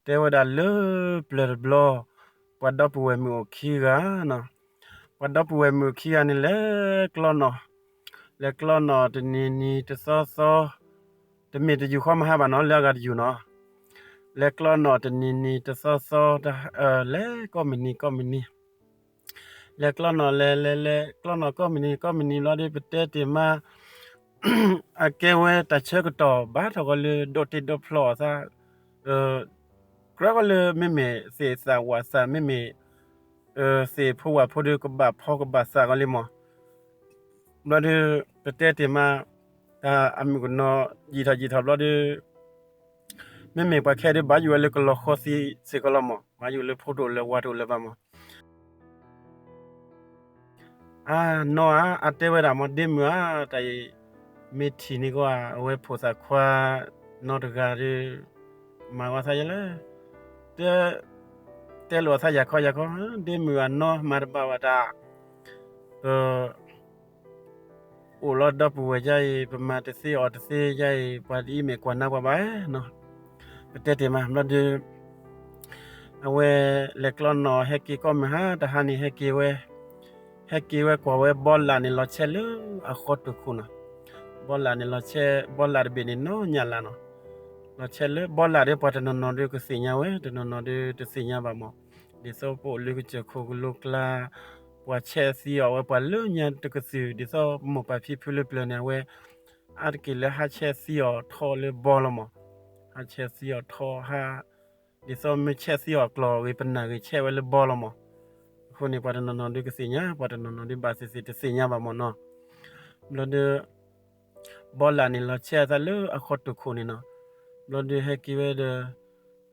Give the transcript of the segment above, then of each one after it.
တဲဝဲဒၣ်လၢပျၢၤတဘျီ, ပှၤဒီပုၢ်ဝဲၢ်မုၣ်အိၣ်ခံဂၤနီၤ, ပှၤဒီပုၢ်ဝဲၢ်မုၣ်ခံဂၤန့ၣ် လဲၤကျီနီၣ်, လဲၤကျီနီၣ်တနံၤနံၤတသီသီ, တမ့ၢ်တယူၢ်ဃီမဟါဘၣ်နီၤ, လၢအဂၤတယူၢ်နီၤ, လဲၤကျီနီၣ်တနံၤနံၤတသီသီ, လဲၤကိးမုၢ်နံၤကိးမုၢ်နံၤ လဲၤကျီနီၣ်လဲၤလဲၤလဲၤကျီနီၣ်ကိးမုၢ်နံၤကိးမုၢ်နံၤဘျီဒီး ပတဲတ့ၢ်မး အကဲဝဲတၢ်ဆၢကတီၢ်ဘၣ်ထီၣ်ကီးလၢဒိးတ့ဒိးဖျီအီၤသး, ကြၢးကီးလၢမ့မ့ၢ်သ့ၣ်သၣ်ဝၣ်သၣ် မ့မ့ၢ် သ့ၣ်ဖိဝၣ်ဖိဒီးကဘၣ်ဖီကဘၣ်သၣ်ကီးလံမး, ဘျီဒီး ပတဲတ့ၢ်မး တၢ်အမုၣ်ကနီၤယံာ်ထီၣ်ယံာ်ထီၣ်ဘျီဒီး မ့မ့ၢ်ပှၤခဲဒီးဘၣ်ယိၣ်ဝဲလၢကလီၤဃီသံစ့ၢ်ကီးလီၤမး, ဘၣ်ယိၣ်လၢဖိတအိၣ်လၢဝၤတအိၣ်လၢၤဘၣ်မး အနီၢ်ဧါ, အတဲဝဲဒၣ်မး ဒ့မုၣ်ဧါ, တၢ်အံၤ မ့ၢ်ထံၣ်န့ၢ်ကီးဧါ, အဝဲဖိသၣ်ခွါနီတဂၤဒီး မၤဝဲသးယဲလၢ တဲ တဲလိာ်အသးယၤခီယၤခီ, ဒ့မုၣ်အနီၢ်မၤတဘၣ်ဝဲတၢ်, ပ အိၣ်လီၤဒီပုၢ်ဝဲၢ်ယါအံၤ ပမၤတသ့အီၤတသ့ယါအံၤ ပှၤတအံၤမ့ၢ်ကွၢ်နါပှၤဘၣ်နီၤ, ပတဲတ့ၢ်မး ဘျီဒီး အဝဲလဲၤကျီနီၣ်ဟဲက့ၤကိးမုၢ်ဟါ တဟါန့ၣ်ဟဲက့ၤဝဲ, ဟဲက့ၤဝဲကွၢ်ဝဲဘီလာ်န့ၣ်လီၤဆဲးလၢအဃီတိာ်ခိၣ်နီၤ, ဘီလာ်န့ၣ်လီၤဆဲး ဘီလာ်တဘ့ၣ်န့ၣ်နီၢ်ညၣ်လၢ်နီၤ, လီၤဆဲးလၢဘီလာ်ဒီးပှၤတနီၤနီၤဒီးကသ့ၣ်ညါဝဲ တနီၤနီၤဒီးတသ့ၣ်ညါဘၣ်မး, ဒ်သိးပအိၣ်လၢကစၢၢ်ခိၣ်ကလိကျါ ပှၤဆဲးသံအီၤဝဲပှၤလၢညါတကသုၣ် ဒ်သိးပမိၢ်ပၢ်ဖံဖုလၢပျၢၤန့ၣ် အဝဲ အါတက့ၢ်လၢဟးဆဲးသံအီၤထီၣ်လၢဘီလီၤမး, ဟးဆဲးသံအီၤထီၣ်ဟး, ဒ်သိးမ့ၢ်ဆဲးသံအီၤကျီၢ်ဂ့ၤ ပနၢ်ဂ့ၤဆဲးဝဲလၢဘီလီၤမး, အဃိန့ၣ် ပှၤတနီၤနီၤဒီးကသ့ၣ်ညါ ပှၤတနီၤနီၤဒီးဘၣ်သ့ၣ်သ့ၣ်တသ့ၣ်ညါဘၣ်မးနီၤ, ဘျီဒီး ဘီလာ်န့ၣ်လီၤဆဲးအသးလၢအဃီတိာ်ခိၣ်န့ၣ်နီၤ, ဘျီဒီးဟဲက့ၤဝဲဒီး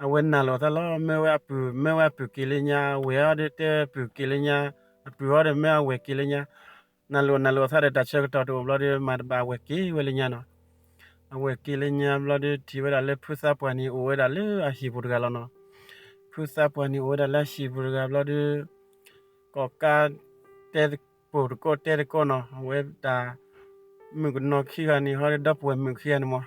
အဝဲနာ်လိာ်အသးလီၤ မၢဝဲအပုၢ် မၢဝဲအပုၢ်က့ၤလၢညါ အဝဲၢ်အီၤဒီးတဲပုၢ်က့ၤလၢညါ, အပုၢ်အီၤဒီးမၢအဝဲၢ်က့ၤလၢညါ, နာ်လိာ်နာ်လိာ်အသးဒီးတၢ်ဆၢကတီၢ်တအိၣ်ဘျီဒီး မၤတဘၣ်အဝဲၢ်က့ၤဝဲလၢညါနီၤ, အဝဲၢ်က့ၤလၢညါဘျီဒီးထံၣ်ဝဲဒၣ်လၢဖုသးပှၢ်န့ၣ်အိၣ်ဝဲဒၣ်လၢအဟံၣ်ပူၤတဂၤလီၤနီၤ, ဖုသးပှၢ်န့ၣ်အိၣ်ဝဲဒၣ်လၢအဟံၣ်ပူၤတဂၤဘျီဒီး ကိးကါ တဲတကိးတကိးတဲတကိးနီၤ, အဝဲတၢ် မုၣ်ကနီၤခံဂၤန့ၣ် ဟီဒီးဒီပုၢ်ဝဲၢ်မုၣ်ခံဂၤန့ၣ်မး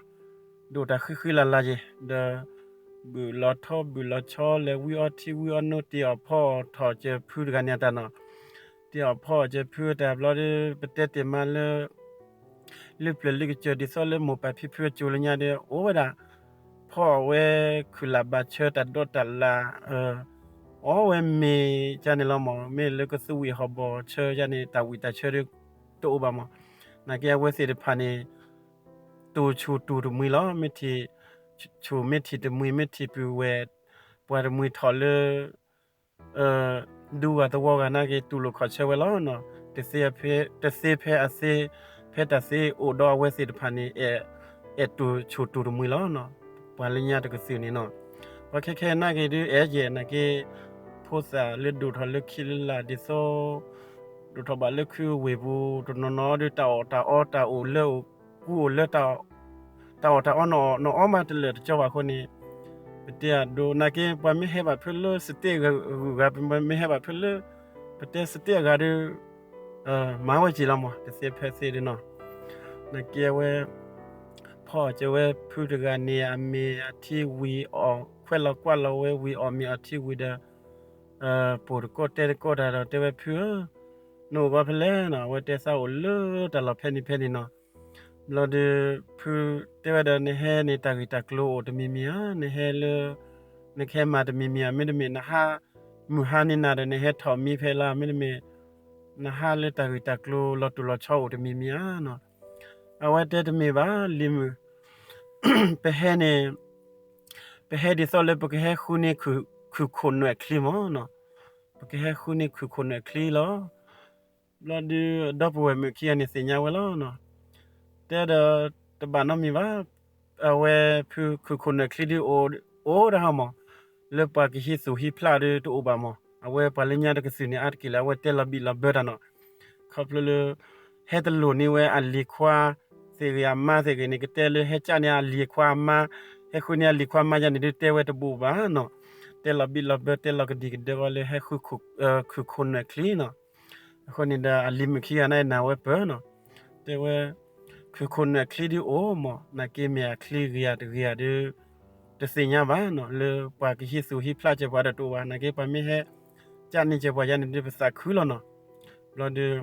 ဒိၣ်တၢ်ဃံဃံလၤလၤက့ၤ ဒီး ဘုၣ်လီၤထီဘုၣ်လီၤဆီ လဲၤဝံအီထံဝံအီနိ တ့အီၣ်ဖီအီၣ်ထီၣ်စၢၤဖုတဂၤန့ၣ်အတၢ်နီၤ, တ့အီၣ်ဖီအီၣ်စၢၤဖုအတၢ်ဘျီဒီး ပတဲတ့ၢ်မးလၢ လၢပျၢၤလၢကစၢၢ်ဒ်သိးလၢမိၢ်ပၢ်ဖံဖုအစိၤလၢညါဒီး အိၣ်ဝဲဒၣ် ဖီအီၣ်ဝဲခုၣ်လၢ်ဘၣ်ဆၢတၢ်ဒိးတၢ်လၢ် အီၣ်ဝဲမ့ၤကန့ၣ်လီၤမး, မ့ၢ်လၢကသူဝံၣ်ဟီၣ်ဘီၣ်ဆၢယါန့ၣ် တၢ်ဝံၣ်တၢ်ဆၢဒီးတအိၣ်ဘၣ်မး, နာ်က့အဝဲသ့ၣ်တဖၣ်န့ၣ် တူၢ်ဆူၣ်တူၢ်တမှံၤလီၤ, မ့ၢ်ထံၣ် ဆူၣ်မ့ၢ်ထံၣ်တမှံၤ မ့ၢ်ထံၣ်ပုၢ်ဝဲၢ် ပှၤတမှံၤထီၣ်လၢ ဒူဂၤသဝီဂၤနာ်က့ တူၢ်လိာ်ခီၣ်ဆၢဝဲလီၤနီၤ, တသ့ဖဲအသ့ ဖဲတၢ်သ့အိၣ်ဒီးအဝဲသ့ၣ်တဖၣ်န့ၣ် အဲၣ်တူၢ်ဆူၣ်တူၢ်တမှံၤလီၤနီၤ, ပှၤလၢညါတကသုၣ်န့ၣ်နီၤ, ပှၤခဲခဲနာ်က့ဒုးအဲၣ်ယဲၢ်နာ်က့ ဖိသၣ်လၢဒိၣ်ထီၣ်လၢခံလၢလာ်ဒ်သိး ဒိၣ်ထီၣ်ဘၣ်လၢခုဝ့ၢ်ပူၤ တနီၤနီၤဒီးတၢ်အီၣ်တၢ်အီတၢ်အိၣ်လၢအိၣ်ကူအိၣ်လၢ တၢ်အီၣ်တၢ်အီနီၢ်အီၣ်မးတလၢာ်တကၠီဘၣ်အဃိန့ၣ် ပတဲအဒိ နာ်က့ ပှၤမ့ၢ်ဟဲဘၣ်ဖုလၢ state ဂုၤဂၤ ပမ့ၢ်ဟဲဘၣ်ဖုလၢ ပတဲ state အဂၤဒီး မၤဝဲက့ၤလီၤမး တသ့ဖဲသ့ဒ်နီၤ, နာ်က့အဝဲ ဖီအီၣ်က့ၤဝဲဖုတဂၤန့ၣ် အမ့ၤအထံဝံၤအီၣ် ခွဲးလီၤကွၢ်လီၤဝဲဝံၤအီၣ်မ့ၤအီထံဝံၤဒီး ပိာ်တကိးတဲတကိးတၢ်ဒီးတဲဝဲဖုဧၢ နအိၣ်ဂီၤဖဲလဲၣ်နီၤ အဝဲတဲသးအိၣ်လၢတၢ်လီၢ်ဖဲန့ၣ်ဖဲန့ၣ်နီၤ, ဘျီဒီး ဖုတဲဝဲဒီး နဟဲန့ၣ် တၢ်ဂ့ၢ်တၢ်ကျိၤအိၣ်တမံၤမံၤဧါ, နဟဲလၢ နကဟဲမၤတမံၤမံၤဧါ, မ့တမ့ၢ် နဟး မုၢ်ဟါန့ၣ်နၤဒီး နဟဲထီၣ်မံဖဲလါ, မ့တမ့ၢ် နဟးလၢတၢ်ဂ့ၢ်တၢ်ကျိၤလီၤတိၢ်လီၤဆီအိၣ်တမံၤမံၤဧါနီၤ, အဝဲတဲတမ့ၢ်ဘၣ် လံၤမုၣ် ပဟဲန့ၣ် ပဟဲဒ်သိးလၢပကဟဲဃုန့ၢ်ခုၣ်ခိၣ်နွဲၣ်ချံမးနီၤ, ပကဟဲဃုန့ၢ်ခုၣ်ခိၣ်နွဲၣ်ချံလီၤ. ဘျီဒုး ဒီပုၢ်ဝဲၢ်မုၣ်ခံဂၤန့ၣ်သ့ၣ်ညါဝဲလီၤနီၤ, တဲဒီး တဘၣ်နီတမံၤဘၣ်, အဝဲဖုခုၣ်ခိၣ်နွဲၣ်ချံဒုး အိၣ်ဒၣ်ဟီမး, လၢပှၤကဟံးသူၣ်ဟံးဖျါဒီးတအိၣ်ဘၣ်မး, အဝဲပှၤလၢညါတကသုၣ်န့ၣ် အါတက့ၢ်လၢအဝဲတဲလီၤဘံၣ်လီၤဘၢတၢ်နီၤ, ခီဖျိလၢ ဟဲတလိၣ်န့ၢ်ဝဲအလံၤခွါ သ့ၣ်ဂ့ၤအမါသ့ၣ်ဂ့ၤန့ၣ် ကတဲလၢဟဲကၢ်န့ၢ်အလံၤခွါအမါ, ဟဲဃုန့ၢ်အလံၤခွါအမါယါန့ၣ်ဒုးတဲဝဲတဘူးဘၣ်နီၤ, တဲလီၤဘံၣ်လီၤဘၢတဲလီၤကဒံကဒၢဝဲလၢဟဲဃု ခုၣ်ခိၣ်နွဲၣ်ချံနီၤ, အဃိန့ၣ်ဒီးအလံၤမုၣ်ခံဂၤန့ၣ်နာ်ဝဲပၢၢ်နီၤ, တဲဝဲ ခုၣ်ခိၣ်နွဲၣ်ချံဒုးအိၣ်မး နာ်က့မ့ၢ်အချံဂ့ၤဧါတဂ့ၤဧါဒုး တသ့ၣ်ညါဘၣ်နီၤ လၢပှၤကဟံးသူၣ်ဟံးဖျးစၢၤပှၤဒီးတအိၣ်ဘၣ် နာ်က့ပှၤမ့ၢ်ဟဲ ကၠးန့ၢ်စၢၤပှၤယါန့ၣ်ဒုး ပသးခုလီၤနီၤ. ဘျီဒီး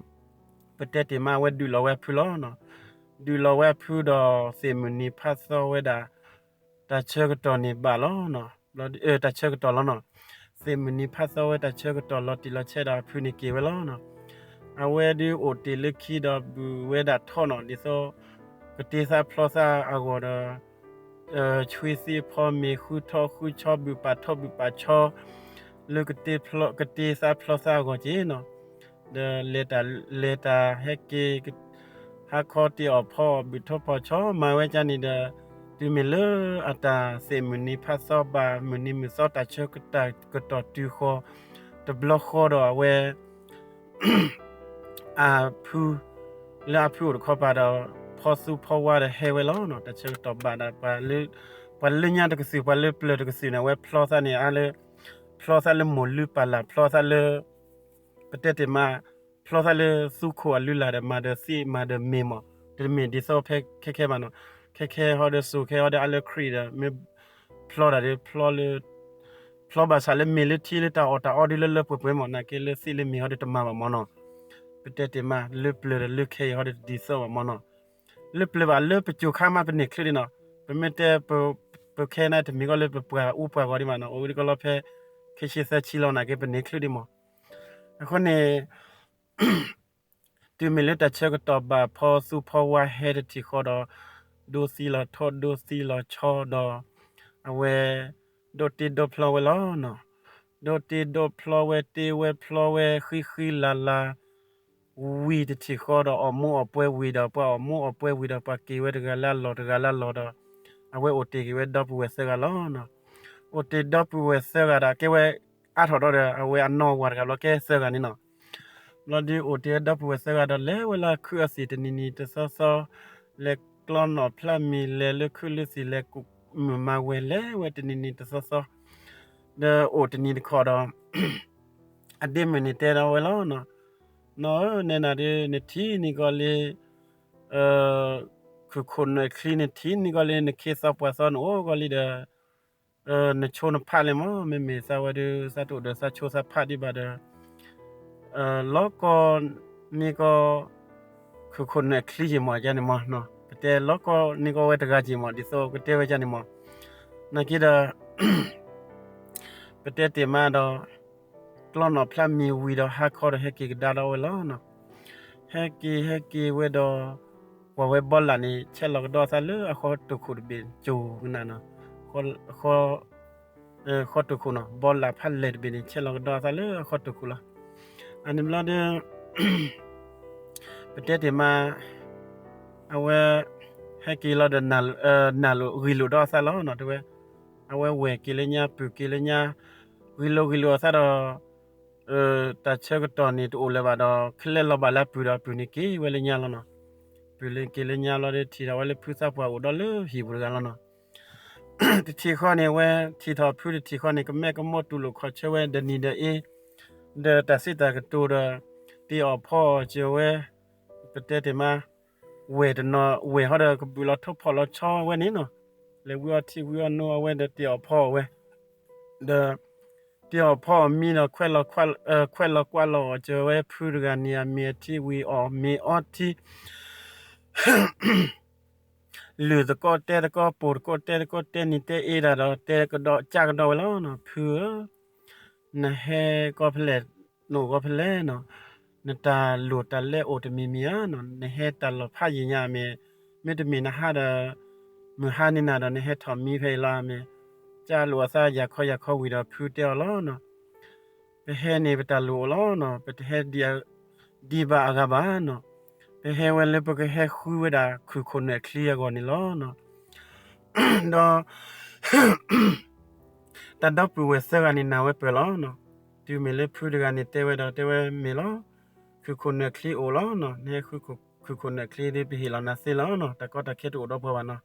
ပတဲတ့ၢ်မးအဝဲဒုးလီၤဝဲအဖုလီၤနီၤ. ဒုးလီၤဝဲအဖုဒီး သ့ၣ်မုၢ်နံၤဖးသီဝဲဒၣ် တၢ်ဆၢကတီၢ်န့ၣ်ဘၣ်လီၤနီၤ. ဘျီ တၢ်ဆၢကတီၢ်လီၤနီၤ. သ့ၣ်မုၢ်နံၤဖးသီဝဲတၢ်ဆၢကတီၢ်လီၤတံၢ်လီၤဆဲးဒီးအဖုန့ၣ်က့ၤဝဲလီၤနီၤ. အဝဲဒုးအိၣ်တ့ၢ်လၢခံဒီးဘုၣ်ဝဲဒၣ်ထီၣ်နီၤ ဒ်သိး ကတ့သးဖျီသးအဂီၢ်ဒီး ဆွံသံဖီမ့ၤ ဃုထီၣ်ဃုဆီ ဘုၣ်ပာ်ထီၣ်ဘုၣ်ပာ်ဆီ လၢ ကတ့သးဖျီသးအဂီၢ်က့ၤနီၤ. ဒီး လဲၤတၢ်ဟဲက့ၤ ဟါခီတ့ၢ်အီၣ်ဖီအီၣ် ဘုၣ်ထီၣ်ဖီၣ်ဆီ မၤဝဲကၠါန့ၣ်ဒီး တုၤမ့ၢ်လၢအတၢ်သ့ၣ်မုၢ်နံၤဖးသီဘၣ် မုၢ်နံၤမုၢ်သီတၢ်ဆၢကတီၢ်တုၤဃီၤ တဘျီဃီဒီးအဝဲ အဖု လၢအဖုအိၣ်တခီပၤဒီး ဖီသူဖီဝါဒီးဟဲဝဲလီၤနီၤ. တၢ်ဆၢကတီၢ်ဘၣ်ဒီး ပှၤလၢညါတကသုၣ် ပှၤလၢပျၢၤတကသုၣ်န့ၣ် အဝဲဖျီသးန့ၣ် အါလၢ ဖျီသးလၢမိၢ်လုၢ်ပၢ်လၢ် ဖျီသးလၢ ပတဲတ့ၢ်မး ဖျီသးလၢသူခိၣ်အလုၢ်လၢ်ဒီး မၤဒီးသံမၤဒီးမ့ၢ်မး တမ့ၢ်ဒ်သိးဖဲခဲခဲဘၣ်နီၤ. ခဲခဲဟီဒီးစိၤခဲဟီဒီးအါလၢခရံာ်ဒီး မ့ၢ်ဖျီတၢ်ဒီး ဖျီလၢ ဖျီဘၣ်ဆၣ်လၢမ့ၢ်လၢထံလၢတၢ်အီၣ်တၢ်အီဒ်လၢလၢပှဲၤပှဲၤမး နာ်က့လၢသံလၢမ့ၢ်ဟီဒီးတမၤဘၣ်မးနီၤ. ပတဲတ့ၢ်မး လၢပျၢၤဒီးလၢခဲအံၤဟီဒီးတဒ်သိးဘၣ်မးနီၤ. လၢပျၢၤဘၣ်လၢပစိၤခါမးပန့ၢ်ချုးဒံးနီၤ. ပမ့ၢ်တဲ ပခဲန့ၣ်တမ့ၢ်ကီးလၢပပှၤအူပှၤဂီၤဒံးမးနီၤ. အိၣ်ဝဲဒၣ်ကီးလီၤဖဲ ခံဆံသၢဆံလီၤ နာ်က့ပန့ၢ်ချုးဒံးမး. အဃိန့ၣ် တုၤမ့ၢ်လၢတၢ်ဆၢကတီၢ်ဘၣ်ဖီသူဖီဝါဟဲတထံၣ်ဃီဒီး ဒိသံလီၤထီၣ်ဒိသံလီၤဆီဒီး အဝဲ ဒိးတ့ဒိးဖျီဝဲလီၤနီၤ. ဒိးတ့ဒိးဖျီဝဲတ့ဝဲဖျီဝဲဃံဃံလၤလၤ ဝံၤတထံၣ်ဃီဒီး အီၣ်မူအီၣ်ပွဲဝံၤဒီး ပှၤအီၣ်မူအီၣ်ပွဲဝံၤဒီး ပှၤက့ၤဝဲတဂၤလၢအလီၢ်တဂၤလၢအလီၢ်ဒီး အဝဲအိၣ်တ့ၢ်က့ၤဝဲဒီပုၢ်ဝဲၢ်သၢဂၤလီၤနီၤ. အိၣ်တ့ၢ်ဒီပုၢ်ဝဲၢ်သၢဂၤဒီး ကဲဝဲအါထီၣ်ဒီး အဝဲအနီၢ်ဝၤတဂၤဘျီကဲသၢဂၤန့ၣ်နီၤ. ဘျီဒုးအိၣ်တ့ၢ်ဒီပုၢ်ဝဲၢ်သၢဂၤဒီး လဲၤဝဲလၢခုအသံၣ်တနံၤနံၤတသီသီ, လဲၤကျီနီၣ်ဖျးမံၤ လဲၤလၢခုလၢသံၣ် လဲၤမုာ်မၤဝဲၤ လဲၤဝဲတနံၤနံၤတသီသီ, ဒီးအိၣ်တနံၤတခီဒီး အဒ့မုၣ်န့ၣ်တဲဒီးဝဲလီၤနီၤ, နီၢ်ဧၢ နဲနၤဒုး နထံၣ်န့ၢ်ကီးလံ ခုၣ်ခိၣ်နွဲၣ်ချံ နထံၣ်န့ၢ်ကီးလံ နခ့သီပှၤသီ နအိၣ်ကီးလံဒီး နဆိနဖးလဲၣ်မး, မ့မ့ၢ်သးဝဲဒုး သးတအိၣ်ဒီးသးဆိသးဖးဒံးဘၣ်ဒီး လီၤကီန့ၢ်ကီး ခုၣ်ခိၣ်နွဲၣ်ချံက့ၤမး ကန့ၣ်မး, ပတဲလီၤကီန့ၢ်ကီးဝဲတဂၤက့ၤမး ဒ်သိးကတဲဝဲကန့ၣ်မး, နာ်က့ဒီး ပတဲတ့ၢ်မးဒီး ကျီနီၣ်ဖျးမံၤဝံၤဒီး ဟါခီဒီးဟဲက့ၤကဒါဒီးဝဲလီၤနီၤ. ဟဲက့ၤဟဲက့ၤဝဲဒီး ကွၢ်ဝဲဘီလၣ်န့ၣ် ဆဲးလီၤကဒီးအသးလၢအဃီတိာ်ခိၣ်တဘ့ၣ် ကၠိၤကနၣ်နီၤ, ဃီတိာ်ခိၣ်နီၤ, ဘီလၣ်ဖးလဲၢ်တဘ့ၣ်န့ၣ် ဆဲးလီၤကဒီးအသးလၢအဃီတိာ်ခိၣ်လီၤ. အန့ၣ်ဘျီဒီး ပတဲတ့ၢ်မး အဝဲ ဟဲက့ၤလီၤဒီး နၢ်လိာ်ဂ့ၤလိာ်ဒီးအသးလီၤနီၤ တဲဝဲ, အဝဲဝဲၢ်က့ၤလၢညါ ပုၢ်က့ၤလၢညါ ဂ့ၤလိာ်ဂ့ၤလိာ်အသးဒီး တၢ်ဆၢကတီၢ်န့ၣ်တအိၣ်လၢၤဘၣ်ဒီး ခဲလၢာ်လီၤဘၣ်လၢအပုၢ်ဒီး ပုၢ်န့ၣ်က့ၤဝဲလၢညါလီၤနီၤ. ပုၢ်လၢက့ၤလၢညါလီၤဒီး ထံၣ်ထီၣ်ဝဲလၢဖုသးပှၢ်အိၣ်ဒီးလၢဟံၣ်ပူၤတဂၤလီၤနီၤ. တထံၣ်ဃီန့ၣ် အဝဲထံၣ်ထီၣ်ဖုတထံၣ်ဃီန့ၣ် ကမဲကမိၣ်တူၢ်လိာ်ခီၣ်ဆၢဝဲ ဒ်နံၤဒ်အ့ ဒီးတၢ်စံးတၢ်ကတိၤဒီး တ့အီၣ်ဖီအီၣ်စၢၤဝဲ ပတဲတ့ၢ်မး ဝဲၢ်တနီၤ ဝဲၢ်ဟီဒီးကဘုးလီၤထိၣ်ဖီၣ်လီၤဆီဝဲန့ၣ်နီၤ, လဲၤဝံအီထံဝံအီနိအဝဲဒီးတ့အီၣ်ဖီအီၣ်ဝဲ, ဒီး တ့အီၣ်ဖီအီၣ်မံဒီး ခွဲးလီၤကွၢ်လီၤအီၣ်စၢၤဝဲဖုတဂၤန့ၣ် အမ့ၢ်အထံဝံၤအီၣ်မ့ၢ်အီထံ လုၢ်သကိးတဲသကိး ပိာ်သကိးတဲသကိး တဲနံၤတဲအ့ဒၣ်ဒီး တဲကဒီးကးကဒီးဝဲလီၤနီၤ, ဖုဧၢ, နဟဲကီၢ်ဖဲလဲၣ်, နအိၣ်ကီၢ်ဖဲလဲၣ်နီၤ, နတၢ်လိၣ်တၢ်လဲအိၣ်တမံၤမံၤဧါနီၤ, နဟဲတၢ်လီၢ်ဖးယံာ်ညါမ့ၢ်, မ့တမ့ၢ်နဟးဒီး မုၢ်ဟါန့ၢ်နၤဒီး နဟဲထီၣ်မံဖဲအံၤလီၤမ့ၢ်, ကးလိာ်အသးယၤခီယၤခီဝံၤဒီး ဖုတဲအီၤလီၤနီၤ. ပဟဲန့ၣ်ပတၢ်လိၣ်အိၣ်လီၤနီၤ, ပတဟဲဒံးဘၣ်အဂၤဘၣ်နီၤ, ပဟဲဝဲလၢပကဟဲဃုဝဲဒၣ်ခုၣ်ခိၣ်နွဲၣ်ချံအဂီၢ်န့ၣ်လီၤနီၤ. ဒီး တၢ်ဒီပုၢ်ဝဲၢ်သၢဂၤန့ၣ်နာ်ဝဲပၢၢ်လီၤနီၤ. တုၤမ့ၢ်လၢဖုတဂၤန့ၣ်တဲဝဲဒီး တဲဝဲမ့ၢ်လီၤ, ခုၣ်ခိၣ်နွဲၣ်ချံအိၣ်လီၤနီၤ, နဟဲဃုခုၣ်ခိၣ်နွဲၣ်ချံဒ်ပဟ့ၣ်လီၤနၤသ့လီၤနီၤ, တၢ်ကီတၢ်ခဲတအိၣ်ဒီးပှၤဘၣ်နီၤ.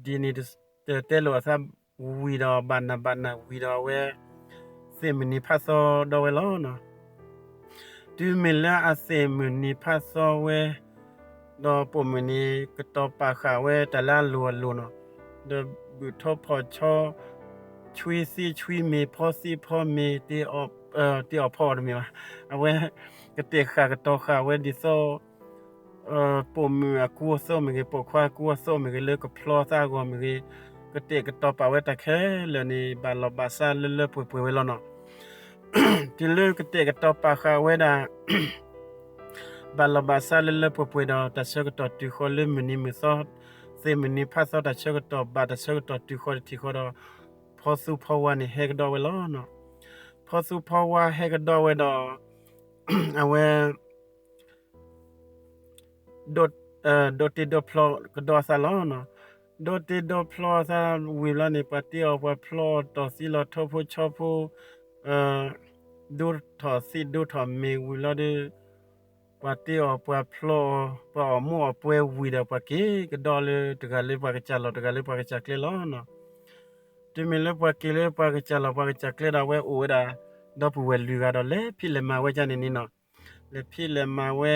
ဒ်န့ၣ်တဲလိာ်အသးဝံၤဒီး ဘၣ်နးဘၣ်နးဝံၤဒီး အဝဲ သ့ၣ်မုၢ်နံၤဖးသီဒီးဝဲလီၤနီၤ. တုၤမ့ၢ်လၢအသ့ၣ်မုၢ်နံၤဖးသီဝဲ ဒီးပိာ်မုၣ်န့ၣ် ကတီၤပာ်ဃာ်ဝဲတၢ်လၢအလိၤအလိၤနီၤ, ဒီး ဘုၣ်ထီဖီၣ်ဆီ, ဆွံသံဆွံမ့ၤ ဖီသံဖီမ့ၤ, တ့အီၣ်ဖီအီၣ်တမ့ၢ်ဘၣ်, အဝဲ ကတဲာ်ဃာ်ကတီၤဃာ်ဝဲဒ်သိး ပိာ်မုၣ်အကူအသိးမ့ၢ်ဂ့ၤ, ပိာ်ခွါအကူအသိးမ့ၢ်ဂ့ၤ, လၢကဖျီသးအဂီၢ်မ့ၢ်ဂ့ၤ, ကတဲာ်ကတီၤပာ်ဝဲတၢ်ခဲလၢာ်န့ၣ် ဘၣ်လီၢ်ဘၣ်စးလၢလၢပှဲၤပှဲၤဝဲလီၤနီၤ. တုၤလၢကတဲာ်ကတီၤပာ်ဃာ်ဝဲဒၣ် ဘၣ်လီၢ်ဘၣ်စးလၢလၢပှဲၤပှဲၤဒီး တၢ်ဆၢကတီၢ်တုၤဃီၤလၢမုၢ်နံၤမုၢ်သီ, သ့ၣ်မုၢ်နံၤဖးသီ တၢ်ဆၢကတီၢ်ဘၣ်တၢ်ဆၢကတီၢ်တုၤဃီၤတထံၣ်ဃီဒီး ဖီသူဖီဝါန့ၣ်ဟဲကဒီးဝဲလီၤ. ဖီသူဖီဝါဟဲကဒီးဝဲဒီး အဝဲ ဒိးတ့ဒိးဖျီကဒီးအသးလီၤ. ဒိးတ့ဒိးဖျီအသးဝံၤဘျီန့ၣ် ပှၤတ့အီၣ်ပှၤဖျီအီၣ် တီၢ်သံလီၤထိဖိဆီဖိ, ဒိးထီၣ်သံဒိးထီၣ်မ့ၤဝံၤလီၤဒီး ပှၤတ့အီၣ်ပှၤဖျီအီၣ် ပှၤအီၣ်မူအီၣ်ပွဲဝံၤဒီး ပှၤက့ၤကဒီးလၢတဂၤလၢပှၤကစၢ်လီၢ်တဂၤလၢပှၤကစၢ်ကျဲလီၤနီၤ. တုၤမ့ၢ်လၢပှၤက့ၤလၢပှၤကစၢ်လီၢ်ပှၤကစၢ်ကျဲဒီး အဝဲအိၣ်ဝဲဒၣ် ဒီပုၢ်ဝဲၢ်လွံၢ်ဂၤဒီး လဲၤဖံးလဲၤမၤဝဲဒ်န့ၣ်န့ၣ်နီၤ. လဲၤဖံးလဲၤမၤဝဲ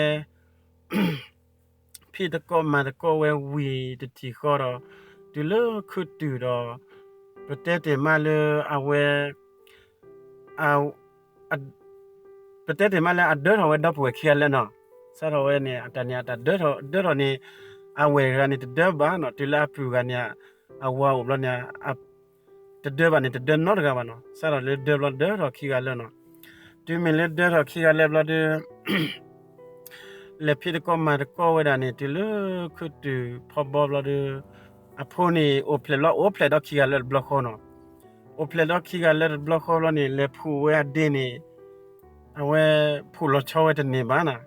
ဖံးတကိးမၤတကိးဝဲဝံၤတထံၣ်ဃီဒီး တုၤလၢခုတုၤဒီး ပတဲတ့ၢ်မးလၢအဝဲ ပတဲတ့ၢ်မးလၢအဒၢထီၣ်ဝဲဒီပုၢ်ဝဲၢ်ခံဂၤလၢာ်နီၤ. စးထီၣ်ဝဲန့ၣ် အတၢ်န့ၣ်အတၢ်ဒၢထီၣ် ဒၢထီၣ်န့ၣ် အဝဲၢ်တဂၤန့ၣ်တဒၢဘၣ်နီၤ. တုၤလၢအပုၢ်ဂၤန့ၣ် အဝၤအိၣ်ဘျီန့ၣ် တဒၢဘၣ်န့ၣ် တဒၢနီတဂၤဘၣ်နီၤ. စးထီၣ်လၢဒၢဘျီဒၢထီၣ်ခံဂၤလၢာ်နီၤ. တုၤမ့ၢ်လၢဒၢထီၣ်ခံဂၤလၢာ်ဘျီဒီး လဲၤဖံးတကိးမၤတကိးဝဲဒၣ်န့ၣ် တုၤလၢခုတုၤဖီဘီဘျီဒီး အဖိန့ၣ်အိၣ်ဖျဲၣ်ဘျီ အိၣ်ဖျဲၣ်ဒီးခံဂၤလၢာ်တဘျီဃီနီၤ. အိၣ်ဖျဲၣ်ဒီးခံဂၤလၢာ်တဘျီဃီဘျီန့ၣ် လဲၤဖှူးဝဲအဒ့န့ၣ် အဝဲဖှူးလီၤဆီဝဲတန့ၢ်ဘၣ်နီၤ.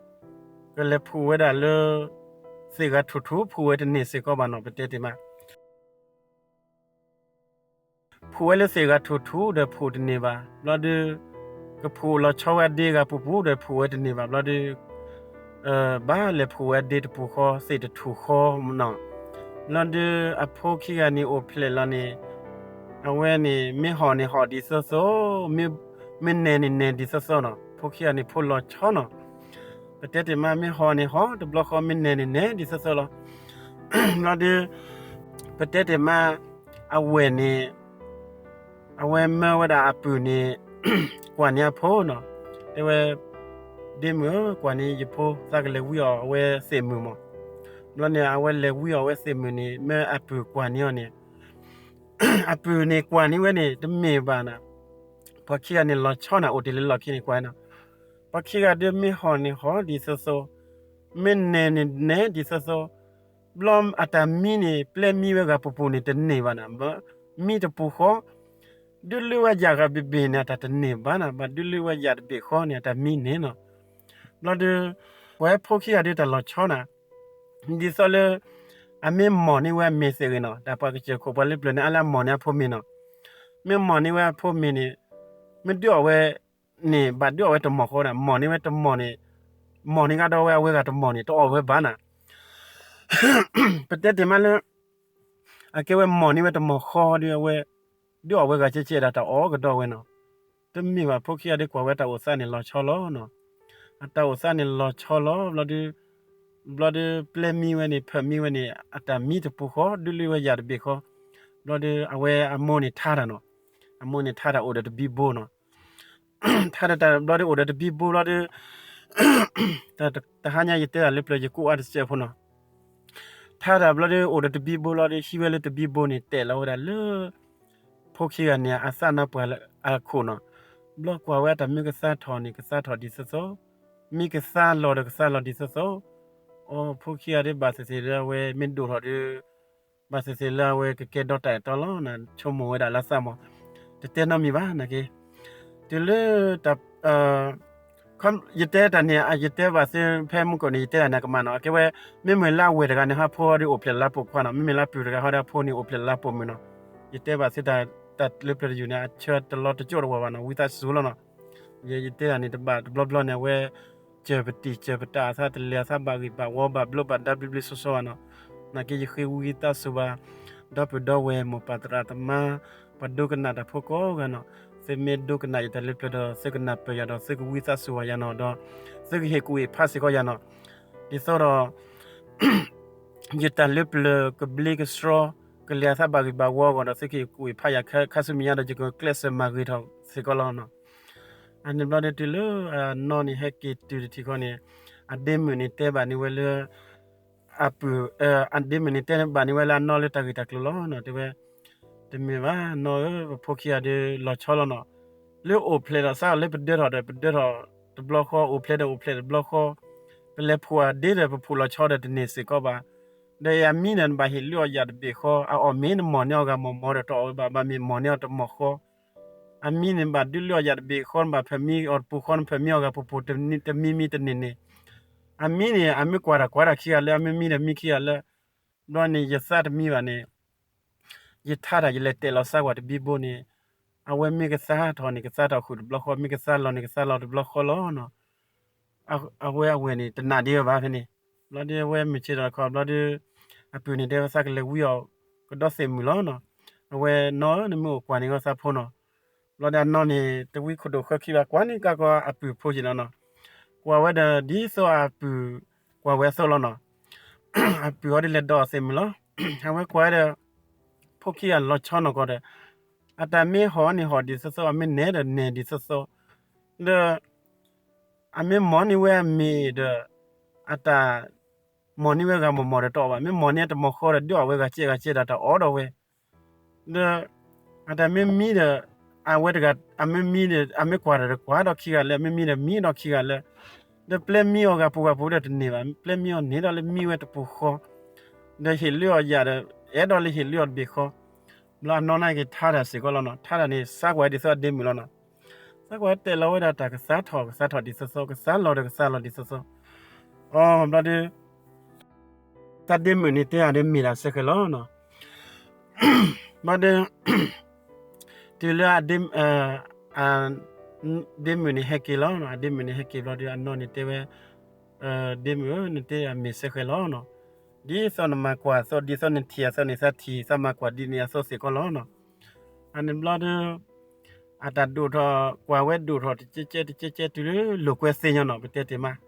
ကလဲၤဖှူးဝဲဒၣ်လၢ သ့ၣ်ဂၤထူၣ်ထူၣ် ဖှူးဝဲတန့ၢ်စ့ၢ်ကီးဘၣ်နီၤ ပတဲတ့ၢ်မး ဖှူးဝဲလၢသ့ၣ်ဂၤထူၣ်ထူၣ်ဒီးဖှူးတန့ၢ်ဘၣ် ဘျီဒီး ကဖှူးလီၤဆီဝဲအဒ့ဂၤပူၤပူၤဒီးဖှူးဝဲတန့ၢ်ဘၣ် ဘျီဒီး ဘၣ်လဲၤဖှူးဝဲအဒ့တပူၤဃီ သ့ၣ်တထူၣ်ဃီနီၤ. ဘျီဒီးအဖိခံဂၤန့ၣ်အိၣ်ဖျဲၣ်လီၤန့ၣ် အဝဲန့ၣ် မ့ၢ်ဟီၣ်န့ၣ်ဟီၣ်ဒ်သိးသိး, မ့ၢ်နဲၣ်န့ၣ်နဲၣ်ဒ်သိးသိးနီၤ. ဖိခံဂၤန့ၣ်ဖိလီၤဆီနီၤ. ပတဲတ့ၢ်မး မ့ၢ်ဟီၣ်န့ၣ်ဟီၣ်, တဘျီဃီမ့ၢ်နဲၣ်န့ၣ်နဲၣ်ဒ်သိးသိးလီၤ. ဘျီဒီး ပတဲတ့ၢ်မး အဝဲၢ်န့ၣ် အဝဲမၢဝဲဒၣ်အပုၢ်န့ၣ် ကွၢ်န့ၢ်အဖိနီၤ. တဲဝဲ ဒ့မုၣ်ဧၢ, ကွၢ်န့ၢ်ယဖိ သးကလဲၤဝံအီၣ်အဝဲသ့ၣ်မုၣ်မး. ဘျီန့ၣ် အဝဲလဲၤဝံအီၣ်ဝဲသ့ၣ်မုၣ်န့ၣ် မၢအပုၢ်ကွၢ်န့ၢ်အီၤန့ၣ် အပုၢ်န့ၣ်ကွၢ်န့ၢ်ဝဲန့ၣ် တမ့ၢ်ဘၣ်နၤ, ပှၤခံဂၤန့ၣ်လီၤဆီနၤ အိၣ်တ့ၢ်လၢလီၢ်ခံန့ၣ်ကွၢ်နၤ. ပှၤခံဂၤဒုးမ့ၢ်ဟီၣ်န့ၣ်ဟီၣ်ဒ်သိးသိး, မ့ၢ်နဲၣ်န့ၣ်နဲၣ်ဒ်သိးသိး, ဘျီအတၢ်မံန့ၣ် ပျဲမံဝဲဂၤပူၤပူၤန့ၣ် တန့ၢ်ဘၣ်နၤ, မံတပူၤဃီ, ဒုးလုၢ်ဝဲယၣ်ဂၤဘ့ၣ်ဘ့ၣ်န့ၣ် အတၢ်တန့ၢ်ဘၣ်နၤ, ဘၣ်ဒုးလုၢ်ဝဲယၣ်တဘ့ၣ်ဃီန့ၣ် အတၢ်မံန့ၣ်နီၤ. ဘျီဒီး ပှၤဖိခံဂၤဒုးတၢ်လီၤဆီနၤ ဒ်သိးလၢ အမ့ၢ်မီၢ်န့ၢ်ဝဲအမ့ၤသ့ၣ်ဂ့ၤနီၤ, တၢ်ပှၤကစၢၢ်ခိၣ်ပှၤလၢပျၢၤန့ၣ် အါလၢအမီၢ်န့ၢ်အဖိမ့ၤနီၤ. မ့ၢ်မီၢ်န့ၢ်ဝဲအဖိမ့ၤန့ၣ် မ့ၢ်ဒုးအီၣ်ဝဲန့ၣ် ဘၣ်ဒုးအီၣ်ဝဲတမီၢ်ဃီဒီး မီၢ်န့ၢ်ဝဲတမီၢ်န့ၣ်, မီၢ်န့ၢ်ကဒီးဝဲအဝဲဂၤတမီၢ်န့ၣ် တအီၣ်ဝဲဘၣ်နၤ. ပတဲတ့ၢ်မးလၢ အကဲဝဲမီၢ်န့ၢ်ဝဲတမီၢ်ဃီဒီး အဝဲ ဒုးအီၣ်ဝဲဂၤကဲကဲဒီး တၢ်အီၣ်ကဒီးဝဲနီၤ. တမ့ၢ်ဘၣ် ဖိခံဂၤဒုးကွၢ်ဝဲတၢ်အိၣ်သးန့ၣ်လီၤဆီလီၤနီၤ. အတၢ်အိၣ်သးန့ၣ်လီၤဆီလီၤ ဘျီဒီး ဘျီဒီးပျဲမံဝဲန့ၣ် ဖၢးမံဝဲန့ၣ် အတၢ်မံတပူၤဃီ ဒုးလုၢ်ဝဲယၣ်တဘ့ၣ်ဃီ, ဘျီဒီးအဝဲအမိၢ်န့ၣ်ထါတၢ်နီၤ. အမိၢ်န့ၣ်ထါတၢ်အိၣ်ဒီးတဘံဘိနီၤ. ထါတၢ်ဘျီဒီးအိၣ်ဒီးတဘံဘိဘျီဒီး တဟါညါယတဲတၢ်လၢပျၢၤယကိးအါတစဲးဖိနီၤ. ထါတၢ်ဘျီဒီးအိၣ်ဒီးတဘံဘိဘျီဒီး ဟံးဝဲလၢတဘံဘိန့ၣ် တဲာ်လီၤဝဲဒၣ်လၢ ဖိခံဂၤန့ၣ် အသၣ်နါပှၢ်အခိၣ်နီၤ. ဘျီကွၢ်ဝဲအတၢ်မ့ၢ်ကသါထီၣ်န့ၣ် ကသါထီၣ်ဒ်သိးသိး, မ့ၢ်ကသါလီၤဒီးကသါလီၤဒ်သိးသိး. အိ ဖိခံဂၤဒုးဘၣ်သ့ၣ်သ့ၣ်လၢအဝဲမ့ၢ်ဒိၣ်ထီၣ်ဒီး ဘၣ်သ့ၣ်သ့ၣ်လၢအဝဲကကဲဒီတၢ်အဲၣ်တီလီၤ. ဆိကမိၣ်ဝဲဒၣ်လၢသးမး, တတဲနီတမံၤဘၣ်နာ်က့. တုၤလၢ ယတဲတၢ်န့ၣ် ယတဲဘၣ်သ့ဖဲမုၢ်ကီၢ်န့ၣ် ယတဲတၢ်န့ၣ်အကမၣ်နီၤ. အကဲဝဲ မ့မ့ၢ်လၢအဝဲၢ်တဂၤန့ၣ် ဟီၣ်ဖိဒီးအိၣ်ဖျဲၣ်လၢပိာ်ခွါနီၤ. မ့မ့ၢ်လၢအပုၢ်တဂၤဟီဒီးအဖိန့ၣ် အိၣ်ဖျဲၣ်လၢပိာ်မုၣ်နီၤ. ယတဲဘၣ်သ့တၢ်လၢပျၢၤတယုၢ်န့ၣ် အဆၢတလီၤတကၠိၣ်တဝီဘၣ်နီၤ. ဝံသးစူၤလီၤနီၤ. ယတဲတၢ်န့ၣ်တဘၣ်တဘျီဘျီန့ၣ် အဝဲ စၢၤပတံၢ်စၢၤပတၢ်အသးတလဲၤအသး ဘၣ်ဂံၢ်ဘၣ်ဝီဘၣ်ဘျိဘၣ်ဒါဘျ့ဘျ့ဆှီဆှီဘၣ်နီၤ. နာ်က့ယဃ့ဝံသးစူၤဘၣ် ဒီပုၢ်ဒီဝဲၢ်မိၢ်ပၢ်သရၣ်သမါ ပှၤဒိကနၣ်တၢ်ဖိကိးဂၤနီၤ. သုမ့ၢ်ဒိကနၣ်ယတၢ်လၢပျၢၤဒီး သုကနၢ်ပၢၢ်ယၤဒီး သုကဝံသးစူၤဘၣ်ယၤနီၤ ဒီး သုကဟ့ၣ်ကူၣ်ဟ့ၣ်ဖးစ့ၢ်ကီးယၤနီၤ. ဒ်သိးဒီး ယတၢ်လၢပျၢၤကဘျ့ကဆှီ ကလဲၤအသးဘၣ်ဂ့ၢ်ဘၣ်ဝီအဂီၢ်ဒီး သုကဟ့ၣ်ကူၣ်ဟ့ၣ်ဖးယၤခါဆူမဲာ်ညါဒီး ယကကျဲးစၢးမၤဂ့ၤထီၣ်စ့ၢ်ကီးလီၤနီၤ. အန့ၣ်ဘျီဒီး တုၤလၢအနီၢ်န့ၣ်ဟဲက့ၤတုၤတထံၣ်ဃီန့ၣ်, အဒ့မုၣ်န့ၣ်တဲဘၣ်န့ၢ်ဝဲလၢ အပုၢ်, အဒ့မုၣ်န့ၣ်တဲဘၣ်န့ၢ်ဝဲလၢအနီၢ်လၢတၢ်ဂ့ၢ်တၢ်ကျိၤလီၤနီၤ. တဲဝဲ, တမ့ၢ်ဘၣ်နီၢ်ဧၢ, ပဖိခံဂၤဒီးလီၤဆီလီၤနီၤ. လၢအိၣ်ဖျဲၣ်ထီၣ်စးထီၣ်လၢပဒၢထီၣ်ဒီး ပဒၢထီၣ်တဘျီဃီ, အိၣ်ဖျဲၣ်ဒီးအိၣ်ဖျဲၣ်တဘျီဃီ, ပလဲၤဖှိၣ်အဒ့ဒီး ပဖှိၣ်လီၤဆီဒီးတန့ၢ်စ့ၢ်ကီးဘၣ်. ဒီးအမံန့ၣ် နဘၣ်ဟ့ၣ်လုၢ်အီၣ်ယၣ်တဘ့ၣ်ဃီ, အအီၣ်မ့ၢ်နမီၢ်န့ၢ်အီၤဂၤမီၢ်မီၢ်ဒီးတအီၣ်ဝဲဘၣ်, ဘၣ်မ့ၢ်မီၢ်န့ၢ်အီၤတမီၢ်ဃီ. အမံန့ၣ်ဘၣ်ဒုးလုၢ်အီၣ်ယၣ်တဘ့ၣ်ဃီ, နဘၣ်ဖၢမံအီၤတပူၤဃီ, နဖၢမံအီၤဂၤပူၤပူၤ, တမံမံတန့ၢ်န့ၣ်. အမံန့ၣ် အမ့ၢ်ကွၢ်တၢ်ကွၢ်တၢ်ခံဂၤလၢ, အမ့ၢ်မံဒီးမံခံဂၤလၢ. ဘျီန့ၣ် ယသးတမံဘၣ်န့ၣ်, ယထါတၢ် ယလဲၤတဲာ်လီၤစၢ်ကွၢ်တဘံဘိန့ၣ်, အဝဲမ့ၢ်ကသါထီၣ်န့ၣ် ကသါထီၣ်ဃုာ်တဘျီဃီ, မ့ၢ်ကသါလီၤန့ၣ် ကသါလီၤတဘျီဃီလီၤနီၤ. အဝဲအဝဲၢ်န့ၣ် တနာ်ဒံးဝဲဘၣ်ဖဲန့ၣ်. ဘျီဒီးအဝဲမုၢ်ဆ့ၣ်ထီၣ်တခီ ဘျီဒီး အပုၢ်န့ၣ်တဲဝဲသးကလဲၤဝံအီၤ ကဒီသ့ၣ်မုၢ်လီၤနီၤ. အဝဲနီၢ်ဧၢ နမ့ၢ်အိၣ်ကွၢ်န့ၣ်ဂီၢ်သးဖိနီၤ. ဘျီဒီးအနီၢ်န့ၣ် တဝံခိၣ်ဒိၣ်ဃၢခံဘၣ် ကွၢ်န့ၢ်ကၢ်ကီအပုၢ်ဖိက့နီၤနီၤ. ကွၢ်ဝဲဒီးဒ်သိးအပုၢ်ကွၢ်ဝဲအသိးလီၤနီၤ. အပုၢ်အီၤဒ်လဲၤဒီးအီၤသ့ၣ်မုၢ်လီၤ. အဝဲကွၢ်ဝဲဒီး ဖိခံဂၤလီၤဆီနီၢ်ကီၢ်ဒီး အတၢ်မ့ၢ်ဟီၣ်န့ၣ်ဟီၣ်ဒ်သိးသိး, အမ့ၢ်နဲဒီးနဲဒ်သိးသိး, ဒီး အမ့ၢ်မီၢ်န့ၢ်ဝဲအမ့ၢ်ဒီး အတၢ်မီၢ်န့ၢ်ဝဲဂၤမီၢ်မီၢ်ဒီးတအီၣ်ဘၣ်, မ့ၢ်မီၢ်န့ၢ်အတမီၢ်ဃီဒီး ဒုးအီၣ်ဝဲဂၤစဲးဂၤစဲးဒီးတၢ်အီၣ်ဒီးဝဲ ဒီး အတၢ်မ့ၢ်မံဒီး အဝဲတဂၤ အမ့ၢ်မံဒီး အမ့ၢ်ကွၢ်ဒီးကွၢ်ဒီးခံဂၤလၢ, အမ့ၢ်မံဒီးမံဒီးခံဂၤလၢ, ဒီးပျဲမံအီၤဂၤပူၤဂၤပူၤဒီးတန့ၢ်ဘၣ်, ပျဲမံအီၤန့ၢ်ဒီးလၢမံဝဲတပူၤဃီ, ဒီးဟ့ၣ်လုၢ်အီၣ်ယၣ်ဒီး အဲၣ်ဒိးလၢဟ့ၣ်လုၢ်အီၤတဘ့ၣ်ဃီ. ဘျီအနီၢ်န့ၣ်က့ၤထါတၢ်စ့ၢ်ကီးလီၤနီၤ. ထါတၢ်န့ၣ် စးကွၢ်ဒ်သိးအဒ့မုၣ်လီၤနီၤ. စးကွၢ်တဲလီၤဝဲဒၣ်တၢ်ကသါထီၣ်ကသါထီၣ်ဒ်သိးသိး, ကသါလီၤဒီးကသါလီၤဒ်သိးသိး. အီၤ ဘျီဒီး သးဒ့မုၣ်န့ၣ်တဲအီၤဒီးမ့ၢ်ဒၣ်စ့ၢ်ကီးလီၤနီၤ. ဘျီဒီး တုၤလၢအ ဒ့မုၣ်န့ၣ်ဟဲက့ၤလီၤ. အဒ့မုၣ်န့ၣ်ဟဲက့ၤဘျီဒီး အနီၢ်န့ၣ်တဲဝဲ, ဒ့မုၣ်ဧၢ, နတဲအမ့ၢ်စ့ၢ်ကီးလီၤနီၤ. ဒ်သိးနမၤကွၢ်အသိး, ဒ်သိးနထံၣ်အသိးန့ၣ် သးထံၣ်သးမၤကွၢ်ဒ်န့ၣ်အသိးစ့ၢ်ကီးလီၤနီၤ. အန့ၣ်ဘျီဒီး အတၢ်ဒိၣ်ထီၣ်, ကွၢ်ဝဲဒိၣ်ထီၣ်တကဲကဲတကဲကဲ တုၤလၢလိာ်ကွဲသ့ညီနီၤ, ပတဲတ့ၢ်မး,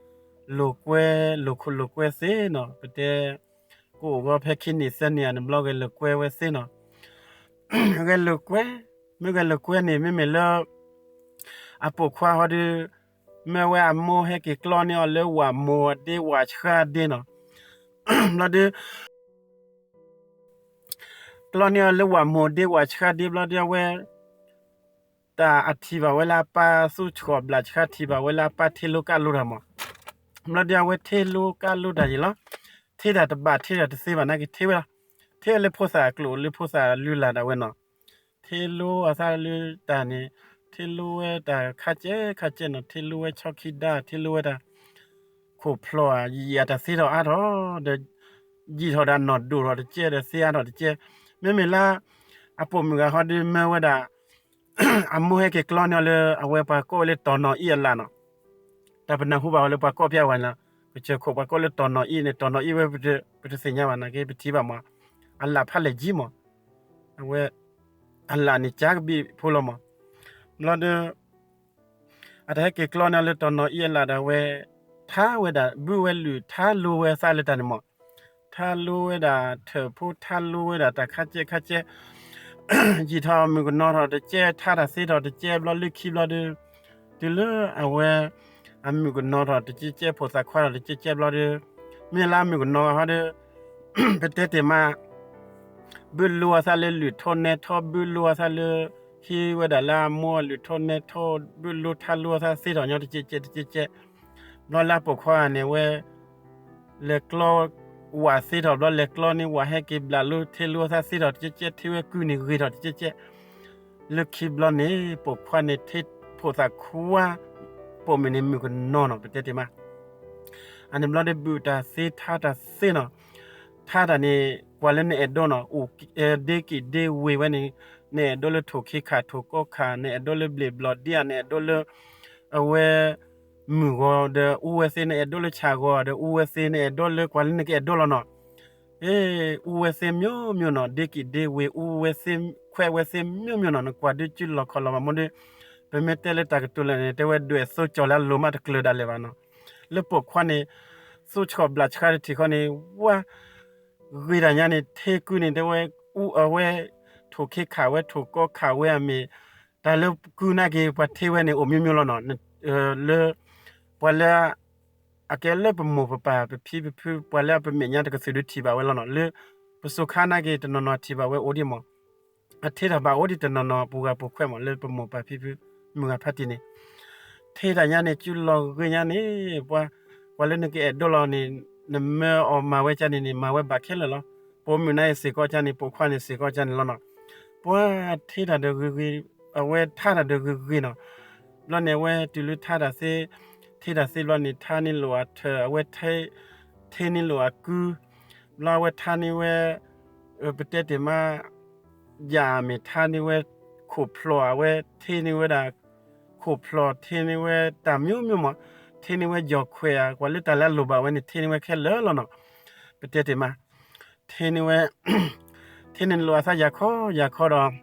လိာ်ကွဲ, လိာ်ခိၣ်လိာ်ကွဲသ့နီၤ, ပတဲ, ကအိၣ်ဂီၤဖဲခံနံၣ်သၢနံၣ် အန့ၣ်ဘျီဂဲၤလိာ်ကွဲဝဲသ့နီၤ. ဂဲၤလိာ်ကွဲ, မ့ၢ်ဂဲၤလိာ်ကွဲန့ၣ် မ့မ့ၢ်လၢ အပိာ်ခွါဟီဒီး မ့ၢ်ဝဲအမိၢ်ဟဲက့ၤကျီန့ၢ်အီၤလၢဝးမိၢ်အဒ့ဝးဆှါဒ့နီၤ. ဘျီဒီး ကျီန့ၢ်အီၤလၢဝးမိၢ်ဒ့ဝးဆှါဒ့ဘျီဒီး အဝဲ တၢ်အထံၣ်ဘၣ်ဝဲလၢအပၢ်သူၣ်ဆှီၣ်ဘျးဆှါ ထံၣ်ဘၣ်ဝဲလၢအပၢ်ထ့လိကၣ်လိတၢ်မး. ဘျီဒီးအဝဲထ့လိကၣ်လိတၢ်ယံၤလီၤ. ထ့တၢ်တဘၣ်ထ့တၢ်တသ့ဘၣ်နာ်က့ ထ့ဝဲလီၤ. ထ့ဝဲလၢဖိသၣ်အကျိာ် လၢဖိသၣ်လုၢ်လၢ်ဒၣ်ဝဲနီၤ. ထ့လိအသးလၢတၢ်န့ၣ်, ထ့လိဝဲတၢ်ခါကဲခါကဲနီၤ, ထ့လိဝဲဆီခံဒါ, ထ့လိဝဲတၢ် ခိၣ်ဖျီၣ်ဧါ, ယံာ်အတၢ်သ့ထီၣ်အါထီၣ်ဒီး ယံာ်ထီၣ်ဒီးအနီၢ်ဒိၣ်ထီၣ်တကဲဒီးသ့အါထီၣ်တကဲ. မ့မ့ၢ်လၢ အပိာ်မုၣ်ဂၤဟီဒီးမၢဝဲဒၣ် အမိၢ်ဟဲက့ၤကျီန့ၢ်အီၤလၢအဝဲပှၤကိးဝဲလၢတီၢ်နီၢ်အံၣ်အလၣ်နီၤ. တၢ်ပနၢ်ဟူဘၣ်ဝဲလၢပှၤကိးဖဲအဝဲန့ၣ်လီၤ. ကစၢၢ်ခိၣ်ပှၤကိးလၢတီၢ်နီၢ်အံၣ်န့ၣ်, တီၢ်နီၢ်အံၣ်ဝဲ ပတသ့ၣ်ညါဘၣ်နာ်က့ ပထံၣ်ဘၣ်မး, အလၣ်ဖးလဲၢ်ကံမး, အဝဲ အလၣ်န့ၣ်ကၢ်ကဘံးဖိလီၤမး. ဘျီဒီး အတၢ်ဟဲက့ၤကျီန့ၢ်အီၤလၢတီၢ်နီၢ်အံၣ်အလၣ်ဒီး အဝဲထါဝဲဒၣ် ဘုၣ်ဝဲလုၢ်ထါလိဝဲသးလၢတၢ်န့ၣ်မး, ထါလိဝဲဒၣ်ထၢၣ်ဖိ ထါလိဝဲဒၣ်တၢ်ခါကဲခါကဲ ယံာ်ထီၣ်မုၣ်ကနီၤထီၣ်တကဲ, ထါတၢ်သ့ထီၣ်တကဲ, ဘျီလၢခံဘျီဒီး တုၤလၢအဝဲ အမုၣ်ကနီၤထီၣ်တကဲကဲ, ဖိသၣ်ခွါထီၣ်တကဲကဲဘျီဒီး မ့ၢ်လၢအမုၣ်ကနီၤဂၤဟီဒီး ပတဲတ့ၢ်မး ဘုၣ်လိအသးလၢလုၢ်ထိနဲထိ, ဘုၣ်လိအသးလၢ ဟံးဝဲဒၣ်လၢအမိၢ်အလုၢ်ထိနဲထိ, ဘုၣ်လိထါလိအသးသ့ထီၣ်ညီတကဲကဲတကဲကဲ. ဘျီလၢအပိာ်ခွါဂၤန့ၣ် အဝဲ လဲၤကျီ ဝးသ့ထီၣ်ဘျီ လဲၤကျီန့ၣ် ဝးဟဲက့ၤဘျးလိထ့လိအသးသ့ထီၣ်တကဲကဲ, ထ့ဝဲကုန့ၣ်ဂ့ၤထီၣ်တကဲကဲ. လၢခံဘျီန့ၣ် ပိာ်ခွါန့ၣ် ထ့ဖိသၣ်ခွါ ပိာ်မုၣ်န့ၣ်မုၣ်ကနီၤနီၤ ပတဲတ့ၢ်မး. အန့ၣ်ဘျီဒီး ဘုၣ်တၢ်သ့ထါတၢ်သ့နီၤ. ထါတၢ်န့ၣ် ကွၢ်လၢနအဲၣ်ဒိးနီၤ, အိၣ်ဒ့က့ၣ်ဒ့ဝ့ၤဝဲန့ၣ်, နအဲၣ်ဒိးလၢထိၣ်ခ့ခၣ်ထိၣ်ကီခၣ်, နအဲၣ်ဒိးလၢဘျ့ၣ်ဘျီၣ်ဒ့ဧါ, နအဲၣ်ဒိးလၢ အဝဲ မုၢ်ဂီၤဒီးအူဝဲသ့, နအဲၣ်ဒိးလၢဆၣ်ဂီၤဒီးအူဝဲသ့, နအဲၣ်ဒိးလၢကွၢ်လၢနကအဲၣ်ဒိးလီၤနီၤ. အူဝဲသ့ မျိုးမျိုး နီၤ, ဒ့က့ၣ်ဒ့ဝ့ၤ အူဝဲသ့ ခွဲးဝဲသ့ မျိုးမျိုး နီၤ, နကွၢ်ဒုးစုလီၢ်ခီၣ်လီၢ်ဘၣ်မ့ၢ်ဒီး ပမ့ၢ်တဲလၢတၢ်ကတိၤလၢာ်န့ၣ် တဲဝဲဒွဲၣ်သိကၠီၤလၢအလိၤမးတကျၢၤဒၣ်လဲာ်ဘၣ်နီၤ. လၢပိာ်ခွါန့ၣ် သူဆှီၣ်ဘျးဆှါတထံၣ်ဃီန့ၣ် ဝါ ဂ့ၤတၢ်ညါန့ၣ် ထ့ကုန့ၣ် တဲဝဲ အဝဲထိၣ်ခ့ခးဝဲ ထိၣ်ကီခးဝဲအမ့ၢ် တၢ်လၢကုနာ်က့ၤ ပှၤထ့ဝဲန့ၣ် အိၣ်မျိုးမျိုးလီၤနီၤ. လၢ ပှၤလၢ အကဲလၢပမိၢ်ပပၢ်ပဖံပဖု ပှၤလၢအပမဲာ်ညါတကသုးဒုးထံၣ်ဘၣ်ဝဲလီၤနီၤ. လၢပစိၤခါနာ်က့ၤ တနီၤနီၤထံၣ်ဘၣ်ဝဲအိၣ်ဒံးမး အထ့တၢ်ဘၣ်အိၣ်ဒံးတနီၤနီၤ ပူၤဂၤပူၤခွဲးမး လၢပမိၢ်ပၢ်ဖံဖု မုၢ်ဂၤဖါတံၢ်န့ၣ် ထ့တၢ်ညါန့ၣ် စုလီၤဂ့ၤညါန့ၣ် ပှၤ ပှၤလၢနကအဲၣ်ဒိးလီၤန့ၣ် နမၢအီၤမၤဝဲကၢ်န့ၣ်န့ၣ် မၤဝဲဘၣ်ခဲလၢာ်လီၤ. ပိာ်မုၣ်န့ၣ်စ့ၢ်ကီးကၢ်န့ၣ် ပိာ်ခွါန့ၣ်စ့ၢ်ကီးကၢ်န့ၣ်လီၤနီၤ. ပှၤထ့တၢ်ဒီးဂ့ၤဂ့ၤ အဝဲထါတၢ်ဒီးဂ့ၤဂ့ၤနီၤ. ဘျီန့ၣ် အဝဲတုၤလၢထါတၢ်သ့ ထ့တၢ်သ့ဘျီန့ၣ် ထါန့ၢ်လိာ်အထၢၣ် အဝဲ ထ့န့ၢ်လိာ်အကု ဘျီအဝဲထါန့ၢ်ဝဲ ပတဲတ့ၢ်မး ယၤမ့ၢ်ထါန့ၢ်ဝဲ ခိၣ်ဖျီၣ် အဝဲထ့န့ၢ်ဝဲဒၣ် ခိၣ်ဖျီၣ် ထ့န့ၢ်ဝဲတၢ်မျိုးမျိုးမး ထ့န့ၢ်ဝဲယီၢ်ခွဲးဧါ ကွၢ်လၢတၢ်လၢအလိၣ်ဘၣ်ဝဲန့ၣ် ထ့န့ၢ်ဝဲခဲလၢာ်လီၤနီၤ. ပတဲတ့ၢ်မး ထ့န့ၢ်ဝဲ ထ့န့ၢ်လိာ်အသးယၤခီယၤခီဒီး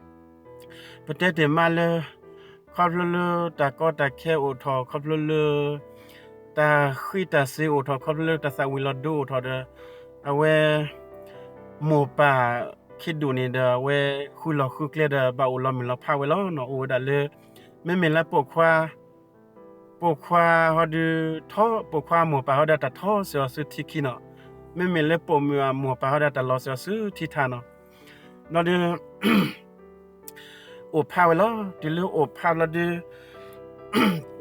ပတဲတ့ၢ်မးလၢ ခီဖျိလၢတၢ်ကီတၢ်ခဲအိၣ်ထီၣ် ခီဖျိလၢ တၢ်ဃံတၢ်စ့အိၣ်ထီၣ် ခီဖျိလၢတၢ်သၣ်ဝံၤလီၤဒိအိၣ်ထီၣ်ဒီး အဝဲ မိၢ်ပၢ်ခံဒူၣ်န့ၣ်ဒီး အဝဲဃုလီၤဃုကျဲဒီး ဘၣ်အိၣ်လီၤမုၢ်လီၤဖးဝဲလီၤနီၤ. အိၣ်ဝဲဒၣ်လၢ မ့မ့ၢ်လၢပိာ်ခွါ ပိာ်ခွါဟီဒုးထီ ပိာ်ခွါမိၢ်ပၢ်ဟီဒုးတၢ်ထီစ့ၢ်အီၤဆူထံခံနီၤ. မ့မ့ၢ်လၢပိာ်မုၣ်အမိၢ်ပၢ်ဟီဒုးတၢ်လီၤစ့ၢ်အီၤဆူထံထးနီၤ. ဘျီဒုး အိၣ်ဖးဝဲလီၤ. တုၤလၢအိၣ်ဖးဘျီဒုး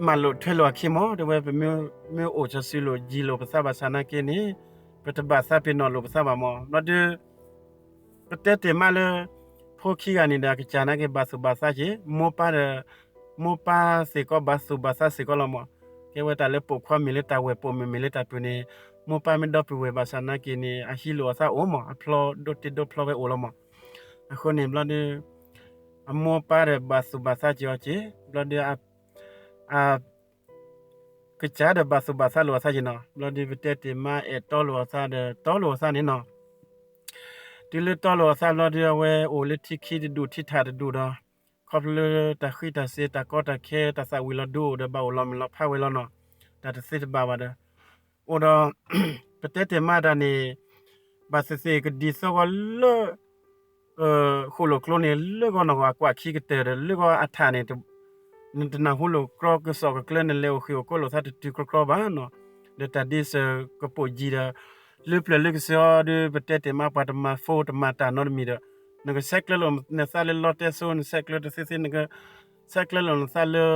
မၤလိာ်ထွဲလိာ်အခံမး တဲဝဲ ပမ့ၢ်အိၣ်စီၤစုလိာ်ယံၤလိာ် ပသးဘၣ်ဆၣ်နာ်က့န့ၣ် ပတဘၣ်သးပ့ၤနီၣ်လိာ်ပသးဘၣ်မး. ဘျီဒုး ပတဲတ့ၢ်မးလၢ ဖိခံဂၤန့ၣ်ဒီး အကစၢ်နာ်က့ဘၣ်သူၣ်ဘၣ်သးက့ၤ မိၢ်ပၢ်ဒီး မိၢ်ပၢ်စ့ၢ်ကီးဘၣ်သူၣ်ဘၣ်သးစ့ၢ်ကီးလီၤမး. ကဲဝဲတၢ်လၢပိာ်ခွါမ့ၢ်လၢတၢ်ဝဲၢ် ပိာ်မုၣ်မ့ၢ်လၢတၢ်ပုၢ်န့ၣ် မိၢ်ပၢ်မ့ၢ်ဒီပုၢ်ဝဲၢ်ဘၣ်ဆၣ်နာ်က့န့ၣ် အဟံးလိာ်အသးအိၣ်မး အဖျီဒိၣ်တ့ၢ်ဒိၣ်ဖျီဝဲအိၣ်လီၤမး. အဃိန့ၣ်ဘျီဒုး အမိၢ်ပၢ်ဒီးဘၣ်သူၣ်ဘၣ်သးက့ၤအီၤက့ၤ ဘျီဒုး အ ကစၢ်ဒီးဘၣ်သူၣ်ဘၣ်သးလိာ်အသးက့ၤနီၤ. ဘျီဒုးပတဲတ့ၢ်မး အဲၣ်တီလိာ်အသးဒီးတီလိာ်အသးန့ၣ်နီၤ. တုၤလၢတီလိာ်အသးဘျီဒုး အဝဲအိၣ်လၢထံခံတဒူၣ်ထံထးတဒူၣ်ဒီး ခီဖျိလၢတၢ်ဃံတၢ်စ့တၢ်ကီတၢ်ခဲတၢ်သၣ်ဝံၤလီၤဒိအိၣ်ဒီး ဘၣ်အိၣ်လီၤမုၢ်လီၤဖးဝဲလီၤနီၤ. တၢ်တသ့တဘၣ်ဘၣ်ဒီး အိၣ်ဒီး ပတဲတ့ၢ်မးတၢ်န့ၣ် ဘၣ်သ့ၣ်သ့ၣ်ကဒ်သိးဂီၤလၢ ဃိၣ်လိာ်ကျိန့ၣ် လၢဂီၤနီၢ်ဂီၢ်အကွၢ်ခံကတၢၢ်ဒီး လၢဂီၤအထးန့ၣ် နတနၢ်ဟူလိာ်ကြီကစီၣ်ကကျၢၤ နလဲၤအိၣ်ဃ့ၢ်အိၣ်ကီလိာ်သးတတုၤကြီကြီဘၣ်နီၤ. ဒီးတၢ်ဒ်စၢၤကပိာ်ကံၤဒီး လၢပျၢၤလၢကစၢၤအီၤဒီး ပတဲတ့ၢ်မး ပှၤတမၤ phone တမၤတၢ်နီတမံၤဒီး နကဆဲးကျၢလိာ်နသးလၢလီတဲစိ နဆဲးကျၢတသ့သ့ နကဆဲးကျၢလိာ်နသးလၢ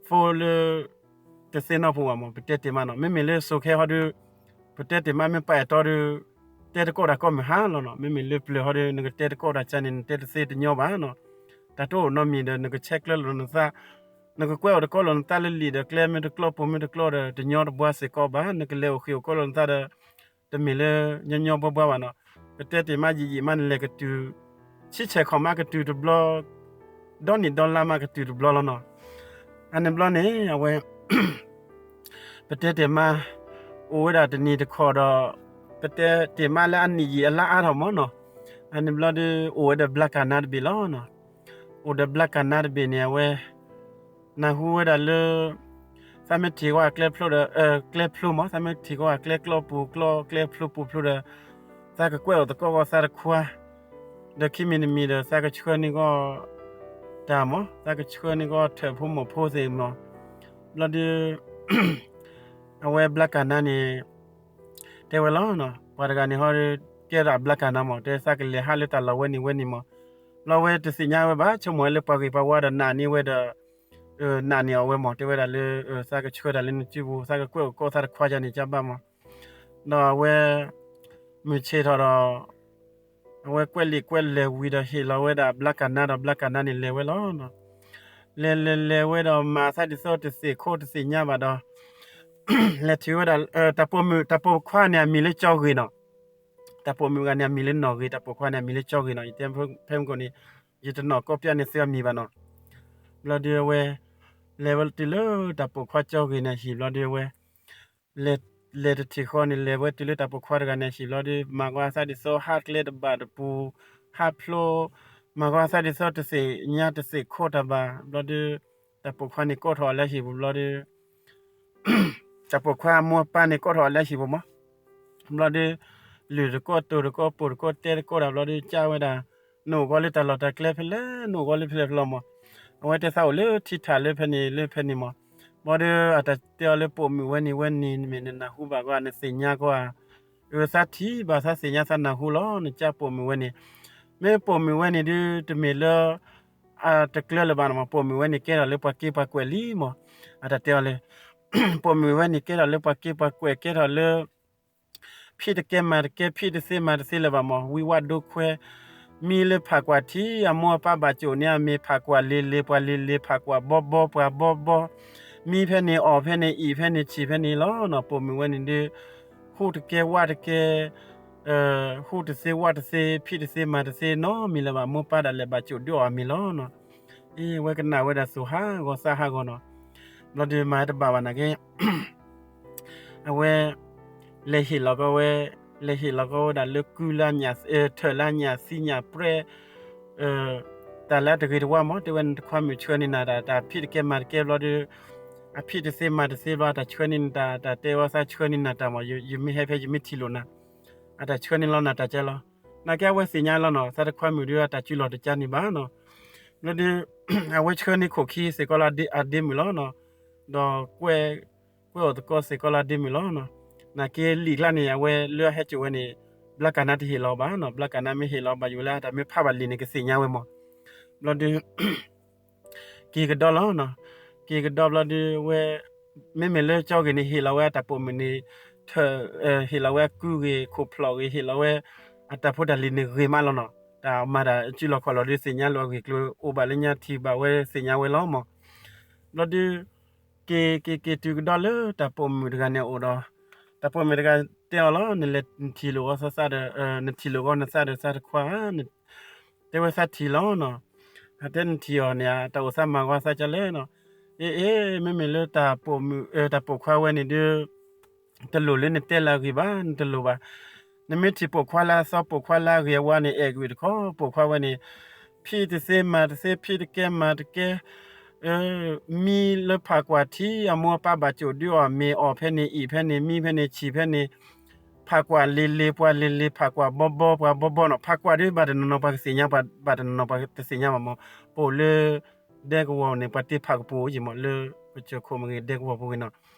phone လၢ တသ့နီတပူၤဘၣ်မး ပတဲတ့ၢ်မးနီၤ. မ့မ့ၢ်လၢစိၤခဲဟီဒီး ပတဲတ့ၢ်မး မ့ၢ်ပာ်အဲၣ်တီဒီး တဲတကိးတၢ်ကိးမုၢ်ဟါလီၤနီၤ. မ့မ့ၢ်လၢပျၢၤဟီဒီး နကတဲတကိးတၢ်ကါန့ၣ် နတဲတသ့တညီဘၣ်နီၤ. တၢ်တအိၣ်နီတမံၤဒီး နကဆဲးကျၢလိာ်နသး နကကွဲးအိၣ်တကိးလိာ်နသးလၢလံာ်ဒီးကျဲ မ့ၢ်တကျိပူၤ မ့ၢ်တကျိဒီး တညီတဘှါစ့ၢ်ကီးဘၣ်. နကလဲၤအိၣ်ဃ့ၢ်အိၣ်ကီလိာ်နသးဒီး တမ့ၢ်လၢညီညီဘှါဘှါဘၣ်နီၤ. ပတဲတ့ၢ်မးယံာ်ယံာ်မး နလဲၤကတုၤ ဆံဆဲးခီၣ်မးကတုၤတဘျီ ဒီနံၣ်ဒီလါမးကတုၤတဘျီလီၤနီၤ. အန့ၣ်ဘျီန့ၣ် အဝဲ ပတဲတ့ၢ်မး အိၣ်ဝဲဒၣ်တနံၤတခီဒီး ပတဲတ့ၢ်မးလၢအနံၣ်ယံာ်အလါအါထီၣ်မးနီၤ. အန့ၣ်ဘျီဒီး အိၣ်ဝဲဒီးဘျါကၢ်နါတဘ့ၣ်လီၤနီၤ. အိၣ်ဒီးဘျါကၢ်နါတဘ့ၣ်န့ၣ် အဝဲ နၢ်ဟူဝဲဒၣ်လၢ သးမ့ၢ်ထံၣ်ကီးကျဲဖျိဒီး ကျဲဖျိမး သးမ့ၢ်ထံၣ်ကီးကျဲကျီပူၤကျီ ကျဲဖျိပူၤဖျိဒီး သးကကွဲးအိၣ်သကိးကီးသးတခွါ ဒီးခံမံၤတမံၤဒီး သးကဆှၢန့ၢ်ကီး တၢ်မး သးကဆှၢန့ၢ်ကီးထၢၣ်ဖိမိၢ်ဖိသ့ၣ်မး ဘျီဒီး အဝဲဘျါကၢ်နါန့ၣ် တဲဝဲလီၤနီၤ ပှၤတဂၤန့ၣ်ဟီဒီး ကဲဒၣ်ဘျါကၢ်နါမး တဲသးကလဲၤဟးလၢတၢ်လီၢ်ဝဲန့ၣ်ဝဲန့ၣ်မး ဘျီဝဲတသ့ၣ်ညါဝဲဘၣ် ဆိကမိၣ်ဝဲလၢပှၤဂ့ၤပှၤဝါဒီးနာ်န့ၢ်ဝဲဒီး နာ်န့ၢ်အီၤဝဲမး တဲဝဲဒၣ်လၢ သးကဆှၢတၢ်လၢနစုပူၤ သးကကွဲးအိၣ်ကီးသးတခွါယၤန့ၣ်ကဘၣ်မး ဒီးအဝဲ မုၢ်ဆ့ၣ်ထီၣ်ဒီး အဝဲကွဲးလံာ်ကွဲးလဲၢ်ဝံၤဒီးဟ့ၣ်လီၤဝဲဒၣ်ဘျါကၢ်နါဒီးဘျါကၢ်နါန့ၣ်လဲၤဝဲလီၤနီၤ. လဲၤလဲၤလဲၤဝဲဒီးမၤသးဒ်သိးတသ့ၣ်ခိၣ်တသ့ၣ်ညါဘၣ်ဒီး လဲၤထံၣ်ဝဲဒၣ် တၢ်ပိာ်မုၣ်တၢ်ပိာ်ခွါန့ၣ်အမံၤလၢကၠီဂ့ၤနီၤ. တၢ်ပိာ်မုၣ်ဂၤန့ၣ်အမံၤလၢနီၢ်ဂ့ၤ တၢ်ပိာ်ခွါန့ၣ်အမံၤလၢကၠီဂ့ၤနီၤ ယတဲဖဲမုၢ်ကိၣ်န့ၣ် ယတနီၣ်ကီပျၢ်န့ၢ်သုအမံၤဘၣ်နီၤ. ဘျီဒုးအဝဲ လဲၤဝဲတုၤလၢတၢ်ပိာ်ခွါကၠီဂ့ၤန့ၣ်အဟံၣ်ဘျီဒုးအဝဲ လဲၤ လဲၤတထံၣ်ဃီန့ၣ် လဲၤဝဲတုၤလၢတၢ်ပိာ်ခွါတဂၤန့ၣ်အဟံၣ်ဘျီဒုး မၤကီးအသးဒ်သိးဟးကျဲတဘၣ်တပူၤ ဟးဖျိ မၤကီးအသးဒ်သိးတသ့ၣ်ညါတသ့ၣ်ခိၣ်တၢ်ဘၣ် ဘျီဒုး တၢ်ပိာ်ခွါန့ၣ်ကိးထီၣ်အီၤလၢဟံၣ်ပူၤဘျီဒုး တၢ်ပိာ်ခွါအမိၢ်အပၢ်န့ၣ်ကိးထီၣ်အီၤလၢဟံၣ်ပူၤမး ဘျီဒုး လုၢ်တကိးတိၢ်တကိးပိာ်တကိးတဲတကိးတၢ်ဘျီဒီး ကးဝဲဒၣ် နအိၣ်ကီးလၢတၢ်လီၢ်တၢ်ကျဲဖဲလဲၣ်, နအိၣ်ကီးလၢဖဲလဲၣ်ဖဲလဲၣ်မး. အဝဲတဲသးအိၣ်လၢထံထၣ်လၢဖဲန့ၣ်လၢဖဲန့ၣ်မး. ဘၣ်ဒီးအတၢ်တဲအီၤလၢပိာ်မုၣ်ဝဲန့ၣ်ဝဲန့ၣ် မ့ၢ်နနၢ်ဟူဘၣ်ကီး နသ့ၣ်ညါကီးဧါ. အသးထံၣ်ဘၣ်သးသ့ၣ်ညါသးနၢ်ဟူလီၤ နကးပိာ်မုၣ်ဝဲန့ၣ်. မ့ၢ်ပိာ်မုၣ်ဝဲန့ၣ်ဒုး တမ့ၢ်လၢ အတကျၢၤလၢၤဘၣ်န့ၣ်မး. ပိာ်မုၣ်ဝဲန့ၣ်ကဲထီၣ်လၢပှၤက့ပှၤကွဲးလံမး. အတၢ်တဲအီၤလၢ ပိာ်မုၣ်ဝဲန့ၣ်ကဲထီၣ်လၢပှၤက့ပှၤကွဲး ကဲထီၣ်လၢ ဖံးတကဲမၤတကဲ ဖံးတသ့မၤတသ့လၢၤဘၣ်မး. ဝံဝဲဒိခွဲ မံလၢဖးကွၢ်ထံ အမိၢ်အပၢ်ဘၣ်ကၠိၣ်န့ၣ် အမ့ၢ်ဖးကွၢ်လ့လ့ ပှၤလ့လ့ ဖးကွၢ်ဘီဘီ ပှၤဘီဘီ, မံဖဲန့ၣ် အီၣ်ဖဲန့ၣ် အံၣ်ဖဲန့ၣ် ဆံၣ်ဖဲန့ၣ်လီၤနီၤ. ပိာ်မုၣ်ဝဲန့ၣ်ဒုး ဟူးတကဲဝးတကဲ ဟူးတသ့ဝးတသ့ ဖံးတသ့မၤတသ့နီတမံၤလၢၤဘၣ်. မိၢ်ပၢ်ဒၣ်လဲာ်ဘၣ်ကၠိၣ်ဒုးအီၣ်အမ့ၤလီၤနီၤ. အ့ အဝဲကနၣ်ဝဲဒၣ်သူၣ်ဟးဂီၤသးဟးဂီၤနီၤ. ဘျီဒုးမၤတဘၣ်ဘၣ်နာ်က့ အဝဲ လဲၤဟ့ၣ်လီၤကီးဝဲ လဲၤဟ့ၣ်လီၤကီးဝဲဒၣ်လၢကုလၢညၣ် ထၢၣ်လၢညၣ်သံညၣ်ပြဲ တၢ်လၢအတဂ့ၤတဝါမး. တဲဝဲနတခွါမုၣ်ဆှၢန့ၢ်နၤတၢ် တၢ်ဖံးတကဲမၤတကဲဘျီဒီး အဖံးတသ့မၤတသ့ဘျီ အတၢ်ဆှၢန့ၢ်နတၢ် တၢ်တဲဝဲသးဆှၢန့ၢ်နၤတၢ်မး ယမ့ၢ်ဟဲဖဲယမ့ၢ်ထံၣ်လိာ်နၤ အတၢ်ဆှၢန့ၢ်လီၤနၤတၢ်ကဲလီၤ. နာ်က့အဝဲသ့ၣ်ညါလီၤနီၤ သးတခွါမုၣ်ဒုးအတၢ်စုလီၢ်တကါန့ၣ်ဘၣ်နီၤ. ဘျီဒုး အဝဲဆှၢန့ၢ်ခိၣ်ခံစ့ၢ်ကီးလၢအဒ့မုၣ်လီၤနီၤ. ဒီးကွဲ ကွဲအိၣ်သကိးစ့ၢ်ကီးလၢအဒ့မုၣ်လီၤနီၤ. နာ်က့လံာ်ကျါန့ၣ် အဝဲလၢအဟဲကၠိဝဲန့ၣ် ဘျါကနါတဟ့ၣ်လီၤဘၣ်နီၤ. ဘျါကနါမ့ၢ်ဟ့ၣ်လီၤဘၣ်ယိၣ်လၢအတၢ်မ့ၢ်ဖးဘၣ်လံာ်န့ၣ် ကသ့ၣ်ညါဝဲမး. ဘျီဒုး က့ၤကဒီးလီၤနီၤ. က့ၤကဒီးဘျီဒုးဝဲ မ့မ့ၢ်လၢကၠီဂ့ၤန့ၣ် ဟ့ၣ်လီၤဝဲအတၢ်ပိာ်မုၣ်န့ၣ် ထၢၣ် ဟ့ၣ်လီၤဝဲအကုဂ့ၤ ခိၣ်ဖျီၣ်ဂ့ၤ ဟ့ၣ်လီၤဝဲ အတၢ်ဖိတၢ်လံၤန့ၣ်ဂ့ၤမးလီၤနီၤ. တၢ်မၤတၢ်စုလီၢ်ခီၣ်လီၢ်ဒုး သ့ၣ်ညါလိာ်အဂ့ၢ်ကျိၤ အိၣ်ဘၣ်လၢညါထံၣ်ဘၣ်ဝဲသ့ၣ်ညါဝဲလီၤမး. ဘျီဒုး က့ၤက့ၤက့ၤတုၤကဒီးလၢတၢ်ပိာ်မုၣ်တဂၤန့ၣ်အအိၣ်ဒီး တၢ်ပိာ်မုၣ်တဂၤတဲအီၤလီၤ နလဲၤနထံၣ်လိာ်ဂီၤသးဒီး နထံၣ်လိာ်ဂီၤနသးဒီးသးတခွါဧါ တဲဝဲသးထံၣ်လီၤနီၤ. အတဲနထံၣ်အီၤန့ၣ် တၢ်အိၣ်သးမၤဂီၤသးကလဲၣ်နီၤ. အ့ အ့ မ့မ့ၢ်လၢ တၢ်ပိာ်ခွါဝဲန့ၣ်ဒုး တလိၣ်လၢနတဲလၢအဂ့ၢ်ဘၣ် နတလိၣ်ဘၣ်. နမ့ၢ်ထံၣ်ပိာ်ခွါလၢအသီပိာ်ခွါလၢအဂ့ၤအဝါန့ၣ် အဲၣ်ကွံာ်တခီ ပိာ်ခွါဝဲန့ၣ် ဖံးတသ့မၤတသ့ ဖံးတကဲမၤတကဲ မံလၢဖးကွၢ်ထံ အမိၢ်အပၢ်ဘၣ်ကၠိၣ်ဒုးအီၣ်မ့ၤ အီၣ်ဖဲန့ၣ် အံၣ်ဖဲန့ၣ် မံဖဲန့ၣ် ဆံၣ်ဖဲန့ၣ် ဖးကွၢ်လ့လ့ ပှၤလ့လ့ ဖးကွၢ်ဘီဘီ ပှၤဘီဘီနီၤ. ဖးကွၢ်ဒုးဘၣ်တနီၤနီၤ ပှၤကသ့ၣ်ညါ ဘၣ်တနီၤနီၤ ပှၤတသ့ၣ်ညါဘၣ်မး. ပအိၣ်လၢ ဒဲကဝီၤန့ၣ် ပှၤတ့ဖးကပူၤအံၤမး လၢကစၢၢ်ခိၣ်မ့ၢ်ဂ့ၤ ဒဲကဝီၤပူၤဂ့ၤနီၤ.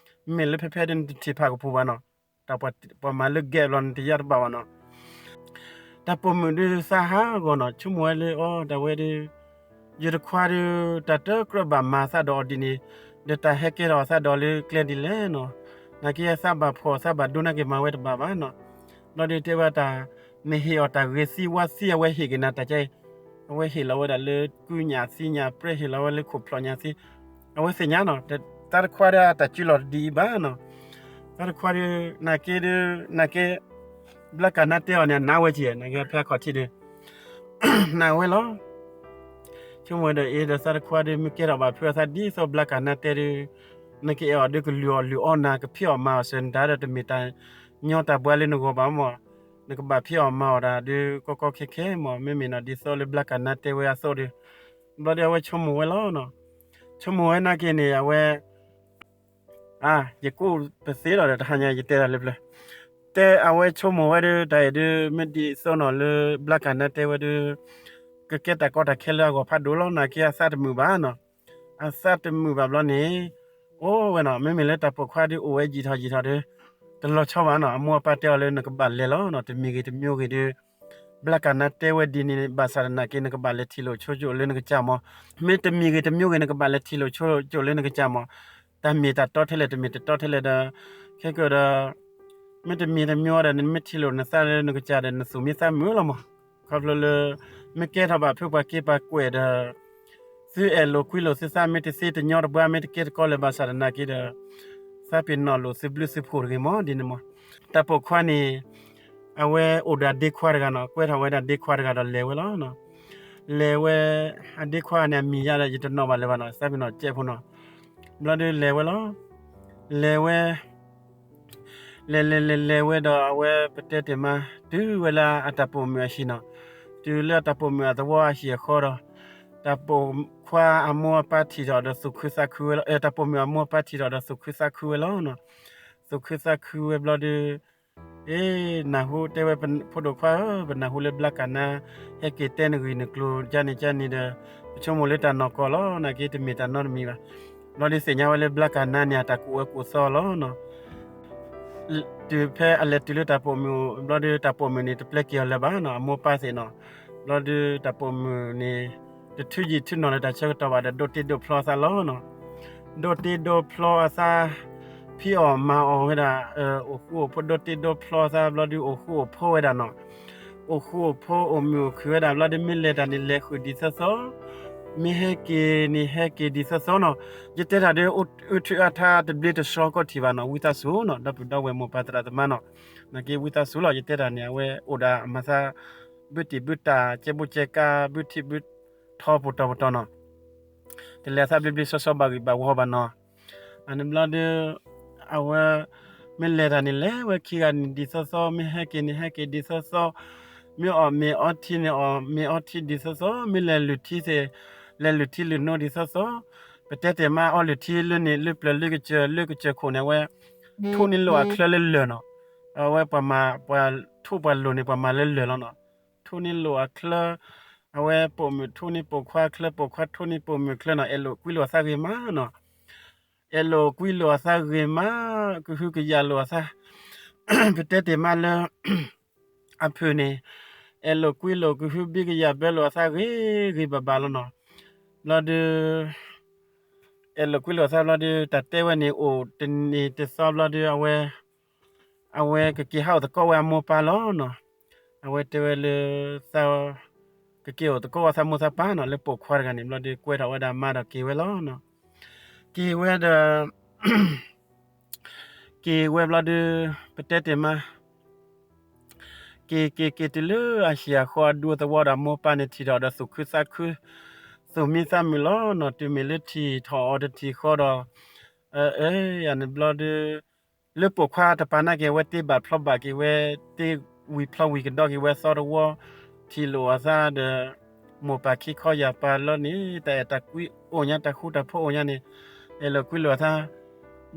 မ့မ့ၢ်လၢဖဲဖဲဒုး နတထံၣ်ဖးကပူၤဘၣ်နီၤ. တၢ်ပှၤမၤလၢကဲဘျီ နတယါတဘၣ်ဘၣ်နီၤ. တၢ်ပိာ်မုၣ်ဒုးသးဟးဂီၤနီၤ ဆိကမိၣ်ဝဲလၢအီၤ တၢ်ဝဲဒုး ယတခွါဒုး တၢ်တကြၢးဘၣ်မၤသးဒီးအီၤဒ်န့ၣ် ဒီးတၢ်ဟဲကဲထီၣ်အသးဒီးလၢကျဲဒ်လဲၣ်နီၤ. နာ်က့အသးဘၣ်ဖှီၣ်အသးဘၣ်ဒိနာ်က့မၤဝဲတဘၣ်ဘၣ်နီၤ. ဘျီဒုးတဲဝဲတၢ် နဟ့ၣ်အီၤတၢ်ဂ့ၤသံဝါသံ အဝဲဟ့ၣ်က့ၤနၤတၢ်ကဲအံၤ အဝဲဟ့ၣ်လီၤဝဲဒၣ်လၢကုညၣ်သံညၣ်ပြဲ ဟ့ၣ်လီၤဝဲလၢခိၣ်ဖျီၣ်ညၣ်သံ အဝဲသ့ၣ်ညါနီၤ တၢ်တခွါဒီးအတၢ်စုလီၢ်တဒ်အံၤဘၣ်နီၤ. တၢ်တခွါဒုး နာ်က့ဒုး နာ်က့ ဘျါကနါတဲအီၤန့ၣ် အနာ်ဝဲက့ၤ နာ်က့ဖဲအခီၣ်ထံးဒုး နာ်ဝဲလီၤ. ဆိကမိၣ်ဝဲဒီးအ့ဒီးသးတခွါဒုး မ့ၢ်ကဲထီၣ်ဘၣ်ဖုအသးဒ်သိးဘျါကနါတဲဒုး နကအဲၣ်အီၤဒုးကလုၢ်အီၣ်လုၢ်အီနၤ ကဖံးအီၣ်မၤအီၣ်စၢၤနတၢ်ဒီး တမ့ၢ်တၢ်ညီတၢ်ဘှါလၢနဂီၢ်ဘၣ်မး. နကဘၣ်ဖံးအီၣ်မၤအီၣ်တၢ်ဒုး ကီကီခဲခဲမး မ့မ့ၢ်နီၤ ဒ်သိးလၢဘျါကနါတဲဝဲအသိးဒုး ဘျီဒုးအဝဲဆိကမိၣ်ဝဲလီၤနီၤ. ဆိကမိၣ်ဝဲနာ်က့န့ၣ် အဝဲ အါ ယကိးပသ့ဒီး တဟါညါယတဲတၢ်လၢပျၢၤ တဲအဝဲဆိကမိၣ်ဝဲဒုး တၢ်အံၤဒုး မ့ၢ်ဒ်သိးနီၤလၢ ဘျါကနါတဲဝဲဒုး ကကဲတၢ်ကီတၢ်ခဲလၢအဂီၢ်ဖးဒိၣ်လီၤ နာ်က့အသးတမုာ်ဘၣ်နီၤ. အသးတမုာ်ဘၣ်ဘျီန့ၣ် အိၣ်ဝဲနီၤ မ့မ့ၢ်လၢတၢ်ပိာ်ခွါဒုးအိၣ်ဝဲယံာ်ထီၣ်ယံာ်ထီၣ်ဒုး တလီၤဆီဘၣ်နီၤ အမိၢ်အပၢ်တဲအီၤလၢနကဘၣ်လဲၤလီၤနီၤ တမံၤဂ့ၤတမံၤဂ့ၤဒုး ဘျါကနါတဲဝဲဒ်န့ၣ် ဘၣ်ဆၣ်သနာ်က့ နကဘၣ်လဲၤထံၣ်လိာ်ဆိကၠိၣ်လၢနကစၢ်မး မ့ၢ်တမံၤဂ့ၤတမံၤဂ့ၤ နကဘၣ်လဲၤထံၣ်လိာ်ဆိကၠိၣ်လၢနကစၢ်မး တၢ်မ့ၢ်တၢ်တီထဲလဲၣ် တမ့ၢ်တတီထဲလဲၣ်ဒီး ခဲကဒီး မ့ၢ်တမံၤတမံၤဒီး နမ့ၢ်ထံၣ်လိာ်နသးလၢနကစၢ်ဒီး နသူၣ်မံသးမုာ်လီၤမး ခီဖျိလၢ မ့ၢ်ကဲထီၣ်ဘၣ်ဖုပှၤက့ပှၤကွဲးဒီး သုအဲၣ်လိာ်ကွံလိာ်သုသး မ့ၢ်တသ့တညီတဘှါ မ့ၢ်တကဲတကီလၢၤဘၣ်ဆၣ်သနာ်က့ဒီး သးပ့ၤနီၣ်လိာ်သုဘျုးသုဖှိၣ်တဂ့ၤမး ဒ်န့ၣ်မး တၢ်ပိာ်ခွါန့ၣ် အဝဲအိၣ်ဒီးအဒ့ခွါတဂၤနီၤ ကွဲထီၣ်ဝဲဒၣ်ဒ့ခွါတဂၤဒီးလဲၤဝဲလီၤ. လဲၤဝဲ အဒ့ခွါန့ၣ် အမံၤယါဒီး ယတနီၣ်ဘၣ်လၢၤဘၣ်နီၤ သးပ့ၤနီၣ်ကဲဖိနီၤ ဘျီဒုးလဲၤဝဲလီၤ. လဲၤဝဲ လဲၤလဲၤလဲၤလဲၤဝဲဒီး အဝဲပတဲတ့ၢ်မး တုၤဝဲလၢအတၢ်ပိာ်မုၣ်အဟံၣ်နီၤ တုၤလၢအတၢ်ပိာ်မုၣ်အသဝီအဟံၣ်အဃီဒီး တၢ်ပိာ်ခွါအမိၢ်အပၢ်ထံၣ်ထီၣ်ဒီးသူၣ်ခုသးခုဝဲလီၤ တၢ်ပိာ်မုၣ်အမိၢ်အပၢ်ထံၣ်ထီၣ်ဒီးသူၣ်ခုသးခုဝဲလီၤ. သူၣ်ခုသးခုဝဲဘျီဒုး အ့ နၢ်ဟူတဲဝဲ ဖိဒိၣ်ခွါဧၢ, ပနၢ်ဟူလၢဘျါကၢ်နါ ဟဲက့ၤတဲနဂ့ၢ်နကျိၤ ကန့ၣ်ကန့ၣ်ဒီး ပဆိကမိၣ်လၢတၢ်နီၢ်ကီၢ်လီၤ, နာ်က့တမ့ၢ်တၢ်နီတမံၤဘၣ်. ဘျီဒုးသ့ၣ်ညါဝဲလၢဘျါကၢ်နါန့ၣ် အတၢ်ကူၣ်အၢကူၣ်သီလီၤနီၤ. တုၤဖဲအလဲၤတုၤလၢတၢ်ပိာ်မုၣ်အအိၣ် ဘျီဒုးတၢ်ပိာ်မုၣ်န့ၣ် တပျဲက့ၤအီၤလၢၤဘၣ်နီၤ, အမိၢ်ပၢ်သ့ၣ်နီၤ. ဘျီဒုးတၢ်ပိာ်မုၣ်န့ၣ် တထုးယံာ်ထုးနီၢ်လၢတၢ်ဆၢကတီၢ်ဘၣ်ဒီး ဒိးတ့ဒိးဖျီအသးလီၤနီၤ. ဒိးတ့ဒိးဖျီအသး, ဖံးအီၣ်မၤအီၣ်ဝဲဒၣ် အိၣ်ဃူအိၣ်ဖိး ဒိးတ့ဒိးဖျီအသး ဘျီဒုးအိၣ်ဃူအိၣ်ဖိးဝဲဒၣ်နီၤ. အိၣ်ဃူအိၣ်ဖိး အိၣ်မုာ်အိၣ်ခုၣ်ဝဲဒၣ် ဘျီဒုးမ့ၢ်လဲၤတၢ်န့ၣ် လဲၤဃုာ်ဒ်သိးသိး, မ့ၢ်ဟဲက့ၤန့ၣ် ဟဲက့ၤဒ်သိးသိးနီၤ. ယတဲတၢ်ဒီး အုၣ်ထုအါထါတဘျ့တဆှီကီၢ်ထံးဘၣ်နီၤ, ဝံသးစူၤနီၤ, ဒီပုၢ်ဒီဝဲၢ်မိၢ်ပၢ်သရၣ်သမါနီၤ, နာ်က့ဝံသးစူၤလီၤ. ယတဲတၢ်န့ၣ် အဝဲအိၣ်ဒၣ်အမၤသး ဘုတံၢ်ဘုတၢ် ကဲဘိကဲကါ ဘုထံၣ်ဘုထီ ပတီၢ်ပတီၢ်နီၤ. တလဲၤသးဘျ့ဘျ့ဆှီဆှီ ဘၣ်ဂံၢ်ဘၣ်ဝီဘၣ်နီၤ. အန့ၣ်ဘျီဒုး အဝဲ မ့ၢ်လဲၤတၢ်န့ၣ် လဲၤဝဲခံဂၤန့ၣ်ဒ်သိးသိး, မ့ၢ်ဟဲက့ၤန့ၣ် ဟဲက့ၤဒ်သိးသိး, မ့ၢ်အီၣ်မ့ၤအီထံန့ၣ် အီၣ်မ့ၤအီထံဒ်သိးသိး, မ့ၢ်လဲၤလုၢ်ထံသ့ၣ် လဲၤလုၢ်ထံလုၢ်နိဒ်သိးသိး. ပတဲတ့ၢ်မးအီလုၢ်ထံလၢန့ၣ် လၢပျၢၤလၢကစၢၢ် လၢကစၢၢ်ခိၣ်န့ၣ် အဝဲ ထိၣ်န့ၢ်လိာ်အချၢလၢလၢၢ်နီၤ. အဝဲပှၤမၤ ပှၤထိၣ်ပှၤလိၤန့ၣ် ပှၤမၤလၢလၢၢ်လီၤနီၤ. ထိၣ်န့ၢ်လိာ်အချၢ, အဝဲပိာ်မုၣ်ထိၣ်န့ၢ်ပိာ်ခွါချၢ ပိာ်ခွါထိၣ်န့ၢ်ပိာ်မုၣ်ချၢနီၤ. အဲၣ်လိာ်ကွံလိာ်အသးဂ့ၤမးနီၤ. အဲၣ်လိာ်ကွံလိာ်အသးဂ့ၤမး, ကဟုကယာ်လိာ်အသး, ပတဲတ့ၢ်မးလၢ အဖုၣ်န့ၣ် အဲၣ်လိာ်ကွံလိာ် ကဟုဘံကယာ်ဘၢလိာ်အသးဂ့ၤဂ့ၤဘၣ်ဘၣ်လီၤနီၤ. ဘျီဒုး အဲၣ်လိာ်ကွံလိာ်အသးဘျီဒုး တၢ်တဲဝဲန့ၣ် အိၣ်တနံၤတသီဘျီဒုး အဝဲ အဝဲကက့ၤဟးအိၣ်သကိးဝဲအမိၢ်ပၢ်လီၤနီၤ. အဝဲတဲဝဲလၢ သး ကက့ၤအိၣ်သကိးဝဲသးမိၢ်သးပၢ်နီၤ, လၢပိာ်ခွါတဂၤန့ၣ် ဘျီဒုး ကွဲထီၣ်ဝဲဒၣ်မါဒီးက့ၤဝဲလီၤနီၤ. က့ၤဝဲဒီး က့ၤဝဲဘျီဒုး ပတဲတ့ၢ်မး က့ၤက့ၤက့ၤတုၤလၢအဟံၣ်အဃီ အဒူအသဝီဒီး အမိၢ်ပၢ်န့ၣ်ထံၣ်ထီၣ်ဒီး သူၣ်ခုသးခု သူၣ်မံသးမုာ်လီၤနီၤ. တုၤမ့ၢ်လၢထံၣ်ထီၣ်အီၤတထံၣ်ဃီဒီး အန့ၣ်ဘျီဒုး လၢပိာ်ခွါတပၤနာ်က့ၤ အဝဲတ့ဘၣ်ဖျီဘၣ်က့ၤဝဲ တ့ဝံၤဖျီဝံၤကဒီးက့ၤဝဲသီတဝီ ထံၣ်လိာ်အသးဒီး မိၢ်ပၢ်ခံခီယၢ်ပၤလီၤန့ၣ် တၢ်အဲၣ်တၢ်ကွံအိၣ်ညါ တၢ်ဃူတၢ်ဖိးအိၣ်ညါန့ၣ် အဲၣ်လိာ်ကွံလိာ်အသး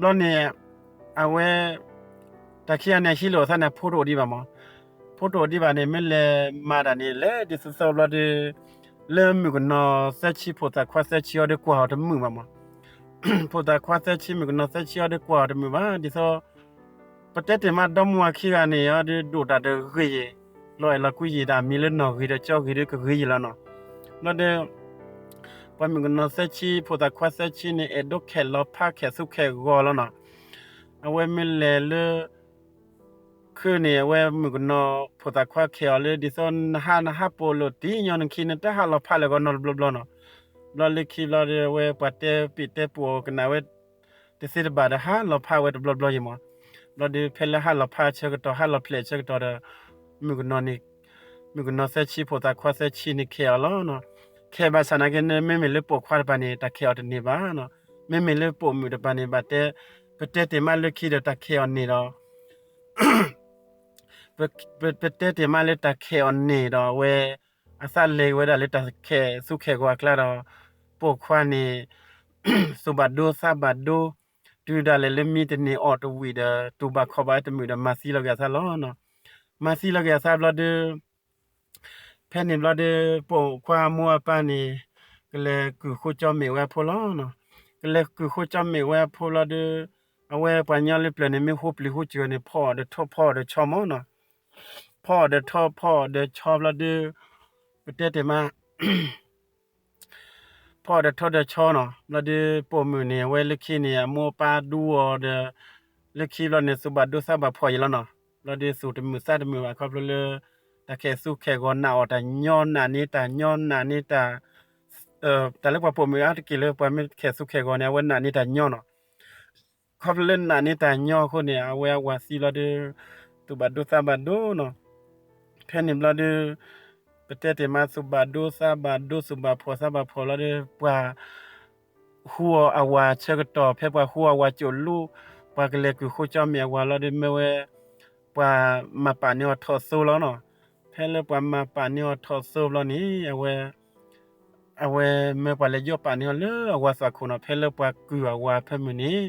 ဘျီန့ၣ် အဝဲ တၢ်ခံဂၤန့ၣ် ဟံးလိာ်အသးန့ၣ် အဖိတအိၣ်ဒံးဘၣ်မး, ဖိတအိၣ်ဒံးဘၣ်န့ၣ် မ့ၢ်လဲၤမၤတၢ်န့ၣ် လဲၤဒ်သိးသိးဘျီဒုး လၢမုၣ်ကနီၤသၢဆံ ဖိသၣ်ခွါသၢဆံအီၤဒီး ကွၢ်အီၤတမုာ်ဘၣ်မး, ဖိသၣ်ခွါသၢဆံ မုၣ်ကနီၤသၢဆံအီၤဒီး ကွၢ်အီၤတမုာ်ဘၣ် ဒ်သိး ပတဲတ့ၢ်မး ဒီမါဝၤခံဂၤန့ၣ် အီၤဒုးဒိၣ်တၢ်တဂ့ၤယဲၢ်, လီၤအဲၣ်လီၤကွံယဲၢ်ဒၣ် မံၤလၢနီၢ်ဂ့ၤဒီးကၠီဂ့ၤဒီး ကဂ့ၤယဲၢ်လီၤနီၤ. ဘျီဒီး ပှၤမုၣ်ကနီၤသၢဆံ ဖိသၣ်ခွါသၢဆံန့ၣ် အဲၣ်ဒိးခဲးလီၤဖး ခဲးသူခဲးဂီၤလီၤနီၤ. အဝဲမ့ၢ်လဲၤလၢ ခုန့ၣ် အဝဲမုၣ်ကနီၤ ဖိသၣ်ခွါခဲးအီၤလၢ ဒ်သိးနဟး နဟးပိာ်လိာ်တံၢ်ညီ နခံ နတဟးလီၤဖးလၢၤဂီၤနီတဘျီဘျီနီၤ. ဘျီလၢခံဘျီဒီး အဝဲပှၤတဲပ့ၣ်တဲပူၤအီၤကနၣ်ဝဲ တသ့တဘၣ်ဒီး ဟးလီၤဖးဝဲတဘျီဘျီယဲၢ်မး. ဘျီဒီး ဖဲလၢဟးလီၤဖးဆၢကတီၢ် ဟးလီၤဖျဲၣ်ဆၢကတီၢ်ဒီး မုၣ်ကနီၤန့ၣ် မုၣ်ကနီၤသၢဆံ ဖိသၣ်ခွါသၢဆံန့ၣ် ခဲးအီၤလီၤနီၤ. ခဲးဘၣ်ဆၣ်နာ်က့ မ့မ့ၢ်လၢပိာ်ခွါတပၤန့ၣ် တၢ်ခဲးအီၤတန့ၢ်ဘၣ်နီၤ. မ့မ့ၢ်လၢပိာ်မုၣ်တပၤန့ၣ် ဘၣ်တဲ ပတဲတ့ၢ်မးလၢခံဒီး တၢ်ခဲးအီၤန့ၢ်ဒီး ပ ပ ပတဲတ့ၢ်မးလၢတၢ်ခဲးအီၤန့ၢ်ဒီး အဝဲ အသးလဲၤဝဲဒၣ်လၢတၢ်ခဲးသူခဲးဂီၤအကျါဒီး ပိာ်ခွါန့ၣ် သူၣ်ဘၣ်ဒိသးဘၣ်ဒိ တုၤဒၣ်လဲာ်လၢမံတန့ၢ်အီၣ်တဝံၣ်ဒီး တူၢ်ဘၣ်ခီၣ်ဘၣ်တမုာ်ဒီး မၤသံလီၤက့ၤအသးလီၤနီၤ. မၤသံလီၤက့ၤအသးဘျီဒီး ဖဲန့ၣ်ဘျီဒီး ပိာ်ခွါအမိၢ်အပၢ်န့ၣ် ကလဲၤကုၢ်ဃိကၠီမ့ၣ်ဝဲအဖိလီၤနီၤ. ကလဲၤကုၢ်ဃိကၠီမ့ၣ်ဝဲအဖိလီၤဒီး အဝဲပှၤညီလၢပျၢၤန့ၣ် မ့ၢ်ဟိပျံၤဟိစၢၤန့ၣ် ဖီအီၣ်ဒီးထိ ဖီအီၣ်ဒီးဆီမးနီၤ. ဖီအီၣ်ဒီးထိ ဖီအီၣ်ဒီးဆီဘျီဒီး ပတဲတ့ၢ်မး ဖီအီၣ်ဒီးထိဒီးဆီနီၤ. ဘျီဒီးပိာ်မုၣ်န့ၣ် အဝဲလၢခံန့ၣ် အမိၢ်အပၢ်ဒူအီၤဒီး လၢခံဘျီန့ၣ် သူၣ်ဘၣ်ဒိသးဘၣ်ဖှီၣ်ယဲၢ်လီၤနီၤ. ဘျီဒီးသူၣ်တမုာ်သးတမုာ်ဘၣ် ခီဖျိလၢ တၢ်ခဲးသူခဲးဂီၤ နာ်အီၣ်တၢ်ညီ နာ်န့ၢ်တၢ်ညီ နာ်န့ၢ်တၢ် တၢ်လၢပှၤပိာ်မုၣ်အါတက့ၢ်လၢပှၤမ့ၢ်ခဲးသူခဲးဂီၤန့ၣ် အဝဲနာ်န့ၢ်တၢ်ညီနီၤ. ခီဖျိလၢနာ်န့ၢ်တၢ်ညီအဃိန့ၣ် အဝဲအဝၤသံလီၤဒီး သူၣ်ဘၣ်ဒိသးဘၣ်ဒိနီၤ. ဖဲန့ၣ်ဘျီဒီး ပတဲတ့ၢ်မး သူၣ်ဘၣ်ဒိသးဘၣ်ဒိ သူၣ်ဘၣ်ဖှီၣ်သးဘၣ်ဖှီၣ်လီၤဒီး ပှၤ ဟူအီၤအဝၤဆၢကတီၢ် ဖဲပှၤဟူအဝၤကၠိၣ်လူ ပှၤကလဲၤကုၢ်ဃိကၠီမ့ၣ်အဝၤလီၤဒီး မ့ၢ်ဝဲ ပှၤမၤပာ်န့ၢ်အီၤထိးသိလီၤနီၤ. ဖဲလၢပှၤမၤပာ်န့ၢ်အီၤထိးသိဘျီန့ၣ် အဝဲ အဝဲမၢပှၤလဲၤယီၣ်ပာ်န့ၢ်အီၤလၢအဝၤသွၣ်ခိၣ်နီၤ. ဖဲလၢပှၤကုၢ်အဝၤဖဲမုၢ်န့ၣ်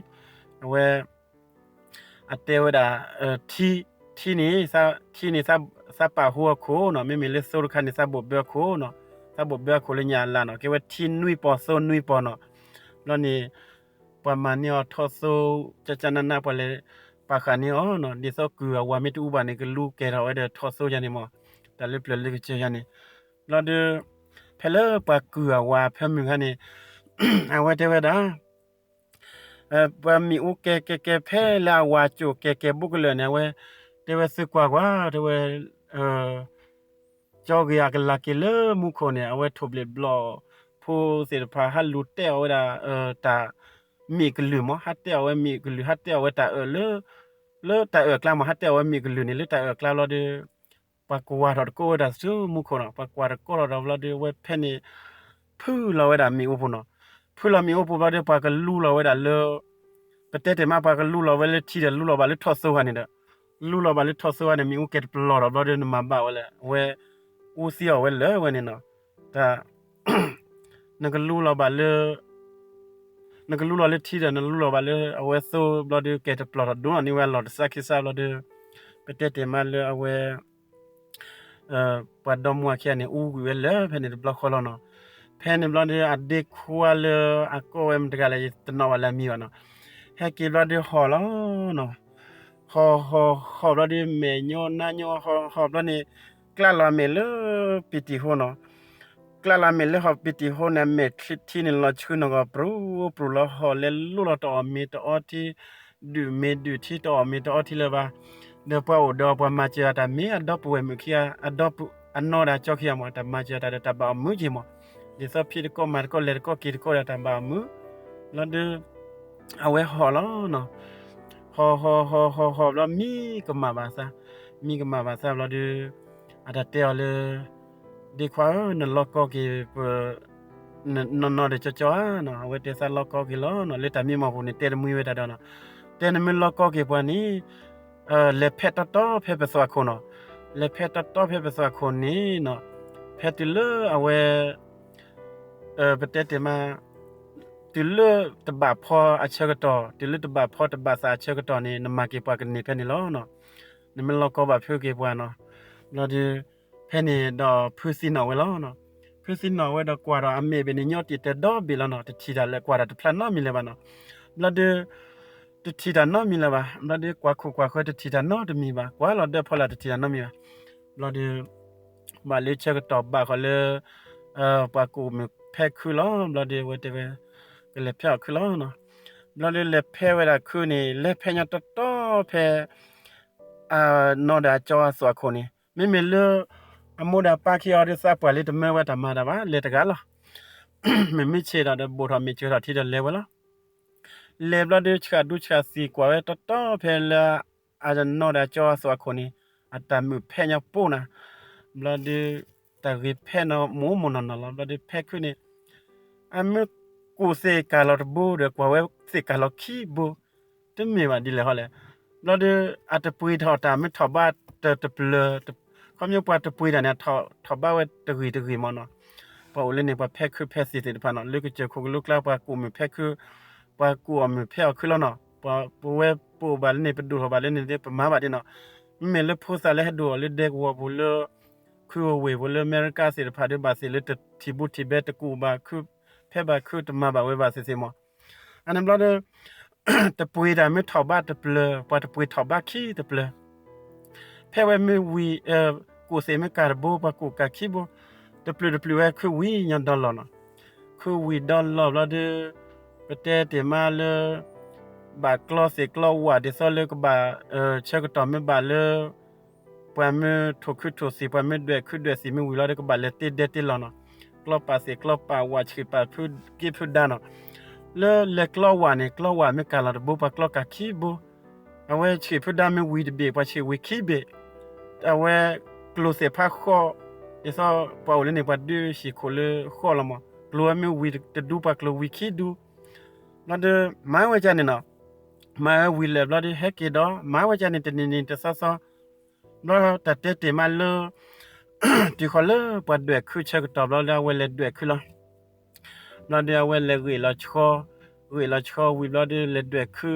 အဝဲ အတဲဝဲဒၣ် ထံ ထံန့ၣ်, ထံန့ၣ် သးပာ်ဟူအခိၣ်နီၤ, မ့မ့ၢ်လၢသိတခါန့ၣ် သးဘိးဘၢအခိၣ်နီၤ, သးဘိးဘၢအခိၣ်လၢညါအလါနီၤ, ကဲဝဲထံနွံပီၤသိနွံပီၤနီၤ. ဘျီန့ၣ် ပှၤမၤန့ၢ်အီၤထိၣ်သိ ကကနန ပှၤလဲၤပာ်ဃာ်န့ၢ်အီၤနီၤ, ဒ်သိးကုၢ်အဝၤမ့ၢ်တအူဘၣ်န့ၣ် ကလူကဲၤထီၣ်ဝဲဒီးထိၣ်သိယါန့ၣ်မး, တၢ်လၢပျၢၤလၢကစၢၢ်ယါန့ၣ်. ဘျီဒီး ဖဲလၢပှၤကုၢ်အဝၤဖၢမုၢ်ခါန့ၣ် အဝဲတဲဝဲဒၣ် ပှၤမ့ၣ်အူကဲကဲကဲဖဲလၢအဝၤကိၣ်ကဲကဲဘိကလၢာ်န့ၣ် အဝဲတဲဝဲသုကွၢ်ကွၢ် တဲဝဲ ကၠီဂ့ၤအကလၤက့ၤလၢမူခိၣ်န့ၣ် အဝဲထိၣ်ဘျ့ၣ်ဘျီၣ်ဖိသ့ၣ်တဖၣ် ဟးလူၤတဲအီၤဝဲဒၣ် တၢ် မ့ၣ်ကလုၢ်မး ဟးတဲအီၤဝဲမ့ၣ်ကလုၢ် ဟးတဲအီၤဝဲတၢ်အၢၣ်လၢ လၢတၢ်အၢၣ်ကျါမး ဟးတဲအီၤဝဲမ့ၣ်ကလုၢ်န့ၣ် လၢတၢ်အၢၣ်ကျါဘျီဒီး ပှၤကွၢ်ထီၣ်တကိးဝဲဒၣ်ဆူမူခိၣ်နီၤ, ပှၤကွၢ်တကိးထီၣ်ဒီးဘျီဒီး အဝဲဖဲန့ၣ် ဖုလီၤဝဲဒၣ်မ့ၣ်အူပူၤနီၤ, ဖုလီၤမ့ၣ်အူပူၤဘျီဒီး ပှၤကလူလီၤဝဲဒၣ်လၢ ပတဲတ့ၢ်မး ပှၤကလူလီၤဝဲလၢထံဒီး လူလီၤဘၣ်လၢထိၣ်သိဂၤန့ၣ်ဒီး လူလီၤဘၣ်လၢထိၣ်သိဂၤန့ၣ် မ့ၣ်အူကဲတပလီၢ်ဒီးဘျီဒီး နမၤဘၣ်ဝဲလဲၣ် အဝဲ အူသံအီၤဝဲလၢဝဲန့ၣ်နီၤ, တၢ် နကလူလီၤဘၣ်လၢ နကလူလီၤလၢထံဒီး နလူလီၤဘၣ်လၢအဝဲသိဘျီဒီး ကဲတပျီၢ်ထီၣ်ဒိၣ်နီၤန့ၢ်ဝဲအလီၢ်တစၢ်ခံစၢ်ဘျီဒီး ပတဲတ့ၢ်မးလၢအဝဲ ပှၤဒီမါဝၤခံဂၤန့ၣ် အူကွံာ်ဝဲလၢဖဲန့ၣ်တဘျီဃီလီၤနီၤ. ဖဲန့ၣ်ဘျီဒီး အဒ့ခွါလၢအကိးဝဲမတၤတဂၤလဲၣ် ယတနီၣ်ဘၣ်လၢအမံၤဘၣ်နီၤ. ဟဲက့ၤဘျီဒီးဟီၣ်လီၤနီၤ. ဟီၣ်ဟီၣ်ဟီၣ်ဘျီဒီး မဲာ်ညိနါညိဟီၣ်ဟီၣ်ဘျီန့ၣ် ကျးလီၤအမဲာ်လၢပံၤတံၢ်ဟိနီၤ. ကျးလီၤအမဲာ်လၢဟီၣ်ပံၤတံၢ်ဟိန့ၣ် အမဲာ်ထံန့ၣ်လီၤဆှုနီၢ်ကီၢ် ပြူပြူလီၤဟီၣ်လဲၤလိၣ်လီၤတအီၣ်မ့ၤတအီထံ ဒုးမ့ၤဒုးထံတအီၣ်မ့ၤတအီထံလၢၤဘၣ်. ဒီးပှၤအိၣ်ဒီးပှၤမၤစၢၤအတၢ်မ့ၢ်အဒီပုၢ်ဝဲၢ်မုၣ်ခံဂၤ အဒီပုၢ်အနီၢ်ဒၣ်ကၠီခံဂၤမး တၢ်မၤစၢၤတၢ်ဒီးတၢ်ဘၣ်အီၣ်မုာ်က့ၤမး. ဒ်သိးဖံးတကိးမၤတကိးလဲၤတကိးက့ၤတကိးဒီးတၢ်ဘၣ်အီၣ်မုာ်. လီၤဒီး အဝဲဟီၣ်လီၤနီၤ. ဟီၣ်ဟီၣ်ဟီၣ်ဟီၣ်ဟီၣ်ဘျီ မံကမၣ်ဘၣ်သး, မံကမၣ်ဘၣ်သးဘျီဒီး အတၢ်တဲအီၤလၢ ဒ့ခွါဧၢ နလီၤကီက့ၤ ပ နီၢ်နီၢ်ဒီးကၠီကၠီဧါနီၤ. အဝဲတဲသးလီၤကီက့ၤလီၤနီၤ. လၢတၢ်မံမီၢ်ပူၤန့ၣ် တဲတမှံဝဲတၢ်ဒီးနီၤ. တဲနမ့ၢ်လီၤကီက့ၤပှၤန့ၣ် လဲၤဖဲးတီတီဖဲပသွးခိၣ်နီၤ. လဲၤဖဲးတီတီဖဲပသွးခိၣ်န့ၣ်နီၤ. ဖဲတုၤလၢအဝဲ ပတဲတ့ၢ်မး တုၤလၢတဘၣ်ဖီအဆၢကတီၢ် တုၤလၢတဘၣ်ဖီတဘၣ်သးအဆၢကတီၢ်န့ၣ် နမၤက့ၤပှၤကန့ၢ်ဖဲန့ၣ်လီၤနီၤ. နမ့ၢ်လီၤကီဘၣ်ဖုက့ၤပှၤနီၤ. ဘျီဒီး ဖဲန့ၣ်ဒီးဖုသံနီၣ်ဝဲလီၤနီၤ. ဖုသံနီၣ်ဝဲဒီးကွၢ်ဒီးအမဲာ်ဘ့ၣ်န့ၣ် ညီတံၢ်တဲဒီဘ့ၣ်လီၤနီၤ. တထံၣ်တၢ်လၢကွၢ်တၢ်တဖျါနီတမံၤလၢၤဘၣ်နီၤ. ဘျီဒီး တထံၣ်တၢ်နီတမံၤလၢၤဘၣ်. ဘျီဒီးကွၢ်ခိၣ်ကွၢ်ဃၢၤ တထံၣ်တၢ်နီတမံၤဘၣ်. ကွၢ်လီၤဒၢဖီလာ် တထံၣ်တၢ်နီတမံၤဘၣ်. ဘျီဒီး ဘၣ်လၢဆၢကတီၢ်ဘၣ်ဃီလၢ ပှၤကူၣ်မုာ်ဖဲခုလီၤ. ဘျီဒီးအဝဲတဲဝဲ ကလဲၤဖဲအီၣ်ခုလီၤနီၤ. ဘျီဒီးလဲၤဖဲဝဲဒၣ်ခုန့ၣ် လဲၤဖဲညီတီတီဖဲ အနီၢ်ဒီးအကၠီအသွးခိၣ်န့ၣ် မ့မ့ၢ်လၢ အမိၢ်ဒီးအပၢ်ခံဂၤအီၤဒီး သးပှၢ်လၢတမၢဝဲတၢ်မၤတၢ်ဘၣ် လဲၤတဂၤလီၤ. မ့မ့ၢ်ဆ့ၣ်ဒီး ဘိၣ်ထီၣ်မ့ၢ်စၢၤထီၣ်ထံဒီးလဲၤဝဲလီၤ. လဲၤဘျီဒီး ဆှၣ်ဒူဆှၣ်သံၣ်ကွၢ်ဝဲတီတီဖဲလၢ အနီၢ်ဒီးအကၠီအသွးခိၣ်န့ၣ် အတၢ်မုာ်ဖဲညီပိၢ်နၤ. ဘျီဒီး တၢ်ဂ့ၤဖဲနီၢ်မိၢ်မိၢ်နီၢ်နီၢ်လီၤ. ဘျီဒီးဖဲခုန့ၣ် အမ့ၢ်ကူၣ်သ့ၣ်ကၢ်လီၤတဘိဒီး ကွၢ်ဝဲသ့ၣ်ကၢ်လီၤခံဘိ တမ့ၢ်ဘၣ်ဒ်လဲၣ်ဟီလဲၣ်. ဘျီဒီး အတပှ့ၤထီၣ်တၢ်မ့ၢ်ထီၣ်ဘးတပျၢၤ, ခီဖျိပှၤတပှ့ၤတၢ်န့ၣ် ထီၣ်ဘးဝဲတဂ့ၤတဂ့ၤမးနီၤ. ပှၤအိၣ်လၢန့ၣ် ပှၤဖဲခုဖဲသံၣ်သ့ၣ်တဖၣ်နီၤ လၢကစၢၢ်ခိၣ်ကလိကျါ ပှၤကူၣ်မုာ်ဖဲခု, ပှၤကူၣ်အီၣ်မုာ်ဖဲအီၣ်ခုလီၤနီၤ. ပဝဲပအိၣ်ဘၣ်လၢန့ၣ် ပဒိၣ်ထီၣ်ဘၣ်လၢန့ၣ် ပမၤဘၣ်ဒ်နီၤ. မ့မ့ၢ်လၢဖိသၣ်လၢဟဲဒိၣ်အီၤလၢဒဲကဝီၤပူၤလၢ ခုအဝ့ၢ်ပူၤလၢအမဲရကၤသ့ၣ်တဖၣ်ဒီး ဘၣ်သ့ၣ်လၢတထံၣ်ဘိထံၣ်ဘဲ တကူၣ်ဘၣ်ခု ဖဲဘၣ်ခု တမၤဘၣ်ဝဲဘၣ်သ့ၣ်သ့ၣ်မး. အန့ၣ်ဘျီဒီး တပှ့ၤတၢ်မ့ၢ်ထီၣ်ဘးတပျၢၤ, ပှၤတပှ့ၤထီၣ်ဘးခံတပျၢၤ. ဖဲဝဲမ့ၢ်ဝံၤ ကူၣ်သ့ၣ်မ့ၢ်ကၢ်တဘိ ပှၤကူၣ်ကၢ်ခံဘိ, တပျုာ်တပျုာ်ဝဲခုဝံၤညီဒီလီၢ်နီၤ. ခုဝံၤဒီလီၢ်ဘျီဒီး ပတဲတ့ၢ်မးလၢ ဘၣ်ကျီသ့ၣ်ကျီဝၣ် ဒ်သိးလၢကဘၣ် ဆၢကတီၢ်မ့ၢ်ဘၣ်လၢ ပှၤမ့ၢ်ထိၣ်ခုထိၣ်သံၣ် ပှၤမ့ၢ်ဒွဲၣ်ခုဒွဲၣ်သံၣ်မ့ၢ်ဝံၤလီၤဒီး ကဘၣ်လဲၤတ့ဒဲတ့လီၤနီၤ. ကျီပာ်သ့ၣ်ကျီပာ်ဝၣ် ဆံးပာ်ဖုက့ဖုဒါနီၤ. လၢလဲၤကျီဝၣ်န့ၣ် ကျီဝၣ်မ့ၢ်ကၢ်လီၤတဘိ ပှၤကျီကၢ်ခံဘိ, အဝဲဆံးဖုဒါမ့ၢ်ဝံၤတဘ့ၣ် ပှၤဆံးဝံၤခံဘ့ၣ်, အဝဲကျိၤသ့ၣ်ဖးဃီ, ဒ်သိးပှၤအိၣ်လၢန့ၣ် ပှၤဒုးဟံၣ်ခိၣ်လၢဃီလီၤမး, ကျိၤဝဲမ့ၢ်ဝံၤတဒူ ပှၤကျိၤဝံၤခံဒူ, ဘျီဒီး မၤဝဲကန့ၣ်နီၤ, မၤဝဲဝံၤလၢာ်ဘျီဒီး ဟဲက့ၤဒီး မၤဝဲကန့ၣ် တနံၤနံၤတသီသီ, ဘျီတၢ်တဲတ့ၢ်မးလၢ တုၤဃီၤလၢပှၤဒွဲၣ်ခုဆၢကတီၢ်ဘျီလၢအဝဲလဲၤဒွဲၣ်ခုလီၤ. ဘျီဒီးအဝဲလဲၤဂ့ၢ်လီၤဆှီ, ဂ့ၢ်လီၤဆှီဝံၤဘျီဒီးလဲၤဒွဲၣ်ခု,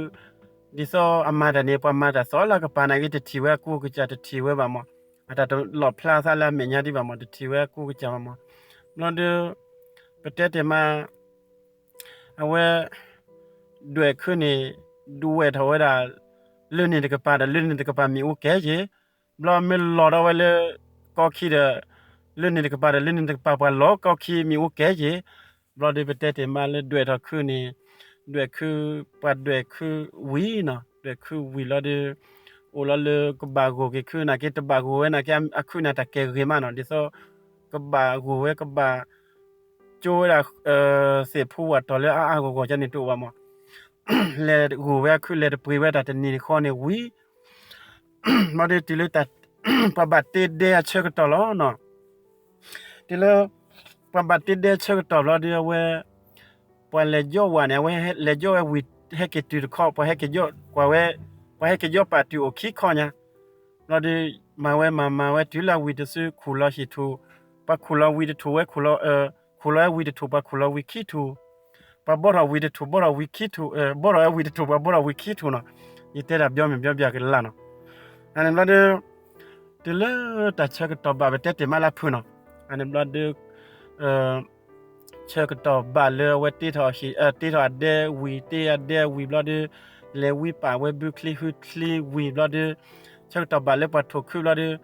ဒ်သိးအမၤတၢ်န့ၣ် ပှၤမၤတၢ်သီလၢကပၤနာ်က့ တထံၣ်ဝဲအကူအကစၢ် တထံၣ်ဝဲဘၣ်မး, အတၢ်တလီၣ်ဖျါသးလၢအမဲာ်ညါဒံးဘၣ်မး, တထံၣ်ဝဲအကူအကစၢ်ဘၣ်မး. ဘျီဒီး ပတဲတ့ၢ်မး အဝဲ ဒွဲၣ်ခုန့ၣ် ဒွဲၣ်ထီၣ်ဝဲဒၣ် လၢန့ၣ်တကပၤဒီး လၢန့ၣ်တကပၤမ့ၣ်အူကဲက့ၤ, ဘျီမ့ၢ်လီၤဒီးဝဲလၢ ကီခံဒီး လၢန့ၣ်တကပၤဒီး လၢန့ၣ်တကပၤ ပှၤလီၤကီခံမ့ၣ်အူကဲက့ၤ, ဘျီဒီးပတဲတ့ၢ်မးလၢဒွဲၣ်ထီၣ်ခုန့ၣ် ဒွဲၣ်ခု ပှၤဒွဲၣ်ခုဝံၤနီၤ, ဒွဲၣ်ခုဝံၤလီၤဒီး အိၣ်လီၤလၢကဘၣ်ဂိၢ်က့ၤခုနာ်က့ တဘၣ်ဂိၢ်ဝဲနာ်က့ အခုန့ၣ်တၢ်ကဲဂ့ၤမးနီၤ, ဒ်သိး ကဘၣ်ဂိၢ်ဝဲ ကဘၣ် ကၠိဝဲဒၣ် သ့ၣ်ဖူဝၣ်တီၢ်လၢအါအါဂီၢ်ဂီၢ်ကန့ၣ်တအိၣ်ဘၣ်မး, လဲၤဂိၢ်ဝဲအခု လဲၤတပှ့ၤဝဲတၢ်တနံၤဃီန့ၣ်ဝံၤ ဘျီဒီးတုၤလၢ ပှၤဘၣ်တ့ဒဲအဆၢကတီၢ်လီၤနီၤ. တုၤလၢ ပှၤဘၣ်တ့ဒဲအဆၢကတီၢ်ဘျီဒီးအဝဲ ပှၤလဲၤယီၣ်ဝဲန့ၣ် အဝဲလဲၤယီၣ်ဝဲဝံၤ ဟဲက့ၤတုၤတခီ ပှၤဟဲက့ၤယီၣ် ပှၤဝဲ ပှၤဟဲက့ၤယီၣ်ပာ်တုၤအိၣ်ခံခီညါ, ဘျီဒီး မၤဝဲမၤမၤဝဲတုၤလၢအဝံၤတစုခူၣ်လီၤဟံၣ်ထူၣ်, ပှၤခူၣ်လီၤဝံၤတထူၣ်ဝဲ ခူၣ်လီၤဝဲဝံၤတထူၣ် ပှၤခူၣ်လီၤဝံၤခံထူၣ်, ပှၤဘီထီၣ်ဝံၤတထူၣ် ဘီထီၣ်ဝံၤခံထူၣ် ဘီထီၣ်ဝဲဝံၤတထူၣ် ပှၤဘီထီၣ်ဝံၤခံထူၣ်နီၤ, ယတဲတၢ်ဘျီမ့ၢ်ဘျီဘၣ်ကလၢ်နီၤ. အန့ၣ်ဘျီဒီး တုၤလၢတၢ်ဆၢကတီၢ်ဘၣ် ပတဲတ့ၢ်မးလၢဖုၣ်နီၤ, အန့ၣ်ဘျီဒီး ဆၢကတီၢ်ဘၣ်လၢအဝဲတ့ထီၣ် တ့ထီၣ်အဒဲဝံၤ တ့အဒဲဝံၤဘျီဒီး လဲၤဝံပာ်ဝဲဘုချံဟုချံဝံၤဘျီဒီး ဆၢကတီၢ်ဘၣ်လၢပှၤထိၣ်ခုဘျီဒီး